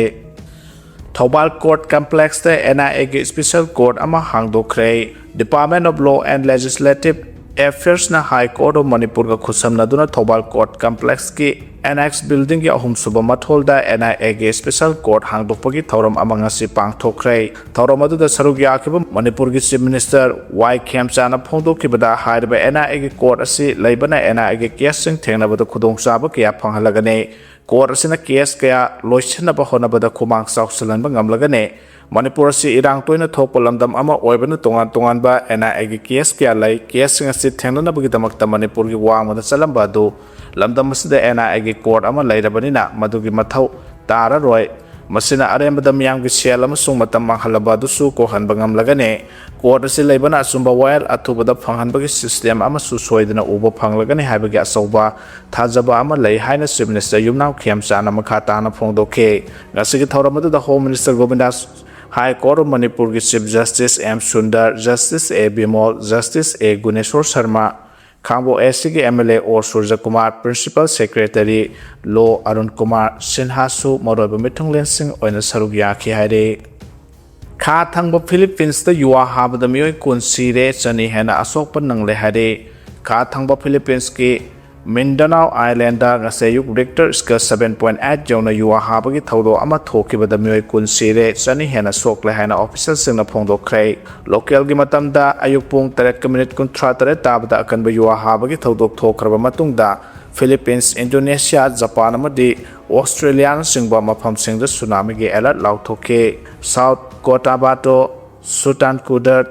ꯊꯧꯕꯥꯜ court complexꯇ NIAꯒꯤ special court ꯑꯃ ꯍꯥꯡꯗꯣꯛꯈ꯭ꯔꯦ꯫ Department of Law and Legislative Affairsꯅ High Court of Manipurꯒ ꯈꯨꯠꯁꯝꯅꯗꯨꯅ Thoubal court complexꯀꯤ Annex buildingꯒꯤ ꯑꯍꯨꯝꯁꯨꯕ ꯃꯊꯣꯜꯗ NIAꯒꯤ special court ꯍꯥꯡꯗꯣꯛꯄꯒꯤ ꯊꯧꯔꯝ ꯑꯃ ꯉꯁꯤ ꯄꯥꯡꯊꯣꯛꯈ꯭ꯔꯦ꯫ ꯊꯧꯔꯝ ꯑꯗꯨꯗ ꯁꯔꯨꯛ ꯌꯥꯈꯤꯕ ꯃꯅꯤꯄꯨꯔꯒꯤ Chief Minister ꯋꯥꯏ ꯈꯦꯝꯆꯥꯅ ꯐꯣꯡꯗꯣꯛꯈꯤꯕꯗ, ꯍꯥꯏꯔꯤꯕ NIAꯒꯤ court ꯑꯁꯤ ꯂꯩꯕꯅ NIAꯒꯤ caseꯁꯤꯡ ꯊꯦꯡꯅꯕꯗ ꯈꯨꯗꯣꯡꯆꯥꯕ ꯀꯌꯥ ꯐꯪꯍꯜꯂꯒꯅꯤ꯫ Court ꯑꯁꯤꯅ case ꯀꯌꯥ ꯂꯣꯏꯁꯤꯟꯅꯕ ꯍꯣꯠꯅꯕꯗ ꯈꯨꯃꯥꯡ ꯆꯥꯎꯁꯤꯜꯍꯟꯕ ꯉꯝꯂꯒꯅꯤ꯫ ꯃꯅꯤꯄꯨꯔ ꯑꯁꯤ ꯏꯔꯥꯡ ꯇꯣꯏꯅ ꯊꯣꯛꯄ ꯂꯝꯗꯝ ꯑꯃ ꯑꯣꯏꯕꯅ ꯇꯣꯉꯥꯟ ꯇꯣꯉꯥꯟꯕ NIAꯒꯤ case ꯀꯌꯥ ꯂꯩ꯫ Caseꯁꯤꯡ ꯑꯁꯤ ꯊꯦꯡꯅꯅꯕꯒꯤꯗꯃꯛꯇ ꯃꯅꯤꯄꯨꯔꯒꯤ ꯋꯥꯡꯃꯗ ꯆꯠꯂꯝꯕ ꯑꯗꯨ ꯂꯝꯗꯝ ꯑꯁꯤꯗ NIAꯒꯤ court ꯑꯃ ꯂꯩꯔꯕꯅꯤꯅ ꯃꯗꯨꯒꯤ ꯃꯊꯧ ꯇꯥꯔꯔꯣꯏ꯫ ꯃꯁꯤꯅ ꯑꯔꯦꯝꯕꯗ ꯃꯤꯌꯥꯝꯒꯤ ꯁꯦꯜ ꯑꯃꯁꯨꯡ ꯃꯇꯝ ꯃꯥꯡꯍꯜꯂꯕ ꯑꯗꯨꯁꯨ ꯀꯣꯛꯍꯟꯕ ꯉꯝꯂꯒꯅꯤ꯫ ꯀꯣꯔꯠ ꯑꯁꯤ ꯂꯩꯕꯅ ꯑꯆꯨꯝꯕ ꯋꯥꯌꯦꯜ ꯑꯊꯨꯕꯗ ꯐꯪꯍꯟꯕꯒꯤ ꯁꯤꯁꯇꯦꯝ ꯑꯃꯁꯨ ꯁꯣꯏꯗꯅ ꯎꯕ ꯐꯪꯂꯒꯅꯤ ꯍꯥꯏꯕꯒꯤ ꯑꯆꯧꯕ ꯊꯥꯖꯕ ꯑꯃ ꯂꯩ ꯍꯥꯏꯅ ꯆꯤꯐ ꯃꯤꯅꯤꯁꯇꯔ ꯌꯨꯝꯅꯥꯝ ꯈꯦꯝꯆꯥꯟꯅ ꯃꯈꯥ ꯇꯥꯅ ꯐꯣꯡꯗꯣꯛꯈꯤ꯫ ꯉꯁꯤꯒꯤ ꯊꯧꯔꯝ ꯑꯗꯨꯗ home minister Gobindas, high court of ꯃꯅꯤꯄꯨꯔꯒꯤ chief justice M Sundar, justice A Bimol, justice A Guneshwar Sharma, Khangabok S ꯁꯤꯒꯤ M L A O Suraj Kumar, principal secretary law Arun Kumar ꯁꯤꯟꯍꯥꯁꯨ ꯃꯔꯨꯑꯣꯏꯕ ꯃꯤꯊꯨꯡꯂꯦꯟꯁꯤꯡ ꯑꯣꯏꯅ ꯁꯔꯨꯛ ꯌꯥꯈꯤ ꯍꯥꯏꯔꯤ꯫ ꯈꯥ ꯊꯪꯕ ꯐꯤꯂꯤꯄꯤꯟꯁꯇ ꯌꯨꯋꯥ ꯍꯥꯕꯗ ꯃꯤꯑꯣꯏ ꯀꯨꯟ ꯁꯤꯔꯦ, ꯆꯅꯤ ꯍꯦꯟꯅ ꯑꯁꯣꯛꯄ ꯅꯪꯂꯦ ꯍꯥꯏꯔꯤ꯫ ꯈꯥ ꯊꯪꯕ ꯐꯤꯂꯤꯄꯤꯟꯁꯀꯤ ꯃꯤꯟꯗꯅꯥꯎ ꯑꯥꯏꯂꯦꯟꯗ ꯉꯁꯤ ꯑꯌꯨꯛ ꯔꯤꯛꯇꯔ ꯁ꯭ꯀꯦꯜ ꯁꯚꯦꯟ ꯄꯣꯏꯟ ꯑꯩꯠ ꯌꯧꯅ ꯌꯨꯋꯥ ꯍꯥꯕꯒꯤ ꯊꯧꯗꯣꯛ ꯑꯃ ꯊꯣꯛꯈꯤꯕꯗ ꯃꯤꯑꯣꯏ ꯀꯨꯟ ꯁꯤꯔꯦ, ꯆꯅꯤ ꯍꯦꯟꯅ ꯁꯣꯛꯂꯦ ꯍꯥꯏꯅ ꯑꯣꯐꯤꯁꯤꯌꯦꯜꯁꯤꯡꯅ ꯐꯣꯡꯗꯣꯛꯈ꯭ꯔꯦ꯫ ꯂꯣꯀꯦꯜꯒꯤ ꯃꯇꯝꯗ ꯑꯌꯨꯛ ꯄꯨꯡ ꯇꯔꯦꯠꯀ ꯃꯤꯅꯤꯠ ꯀꯨꯟꯊ꯭ꯔꯥ ꯇꯔꯦꯠ ꯇꯥꯕꯗ ꯑꯀꯟꯕ ꯌꯨꯋꯥ ꯍꯥꯕꯒꯤ ꯊꯧꯗꯣꯛ ꯊꯣꯛꯈ꯭ꯔꯕ ꯃꯇꯨꯡꯗ, ꯐꯤꯂꯤꯄꯤꯟꯁ, ꯏꯟꯗꯣꯅꯦꯁꯤꯌꯥ, ꯖꯄꯥꯟ ꯑꯃꯗꯤ ꯑꯣꯁꯇ꯭ꯔꯦꯂꯤꯌꯥꯅꯆꯤꯡꯕ ꯃꯐꯝꯁꯤꯡꯗ ꯁꯨꯅꯥꯃꯤꯒꯤ ꯑꯦꯂꯔꯠ ꯂꯥꯎꯊꯣꯛꯈꯤ꯫ ꯁꯥꯎꯠ ꯀꯣꯇꯥꯕꯥꯇꯣ, ꯁꯨꯇꯥꯟ ꯀꯨꯗꯔ,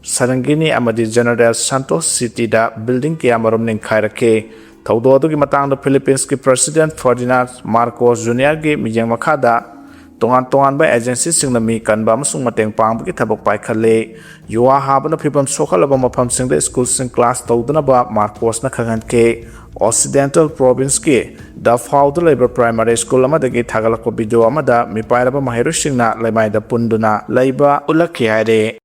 ꯁꯔꯪꯒꯤꯅꯤ ꯑꯃꯗꯤ ꯖꯦꯅꯔꯦꯜ ꯁꯥꯟꯇꯣꯁ ꯁꯤꯇꯤꯗ ꯕꯤꯜꯗꯤꯡ ꯀꯌꯥꯃꯔꯨꯝ ꯅꯤꯡꯈꯥꯏꯔꯛꯈꯤ꯫ ꯊꯧꯗꯣꯛ ꯑꯗꯨꯒꯤ ꯃꯇꯥꯡꯗ ꯐꯤꯂꯤꯄꯤꯟꯁꯀꯤ ꯄ꯭ꯔꯁꯤꯗꯦꯟꯠ ꯐꯔꯗꯤꯅꯥꯟꯗ ꯃꯥꯔꯀꯣꯁ ꯖꯨꯅꯤꯌꯔꯒꯤ ꯃꯤꯠꯌꯦꯡ ꯃꯈꯥꯗ ꯇꯣꯉꯥꯟ ꯇꯣꯉꯥꯟꯕ ꯑꯦꯖꯦꯟꯁꯤꯁꯤꯡꯅ ꯃꯤ ꯀꯟꯕ ꯑꯃꯁꯨꯡ ꯃꯇꯦꯡ ꯄꯥꯡꯕꯒꯤ ꯊꯕꯛ ꯄꯥꯏꯈꯠꯂꯤ꯫ ꯌꯨꯋꯥ ꯍꯥꯕꯅ ꯐꯤꯕꯝ ꯁꯣꯛꯍꯜꯂꯕ ꯃꯐꯝꯁꯤꯡꯗ ꯁ꯭ꯀꯨꯜꯁꯤꯡ ꯀ꯭ꯂꯥꯁ ꯇꯧꯗꯅꯕ ꯃꯥꯔꯀꯣꯁꯅ ꯈꯪꯍꯟꯈꯤ꯫ ꯑꯣꯁꯤꯗꯦꯟꯇꯦꯜ ꯄ꯭ꯔꯣꯚꯤꯟꯁꯀꯤ ꯗꯐꯥꯎꯗ ꯂꯩꯕ ꯄ꯭ꯔꯥꯏꯃꯥꯔꯤ ꯁ꯭ꯀꯨꯜ ꯑꯃꯗꯒꯤ ꯊꯥꯒꯠꯂꯛꯄ ꯚꯤꯗꯤꯑꯣ ꯑꯃꯗ ꯃꯤꯄꯥꯏꯔꯕ ꯃꯍꯩꯔꯣꯏꯁꯤꯡꯅ ꯂꯩꯃꯥꯏꯗ ꯄꯨꯟꯗꯨꯅ ꯂꯩꯕ ꯎꯠꯂꯛꯈꯤ ꯍꯥꯏꯔꯤ꯫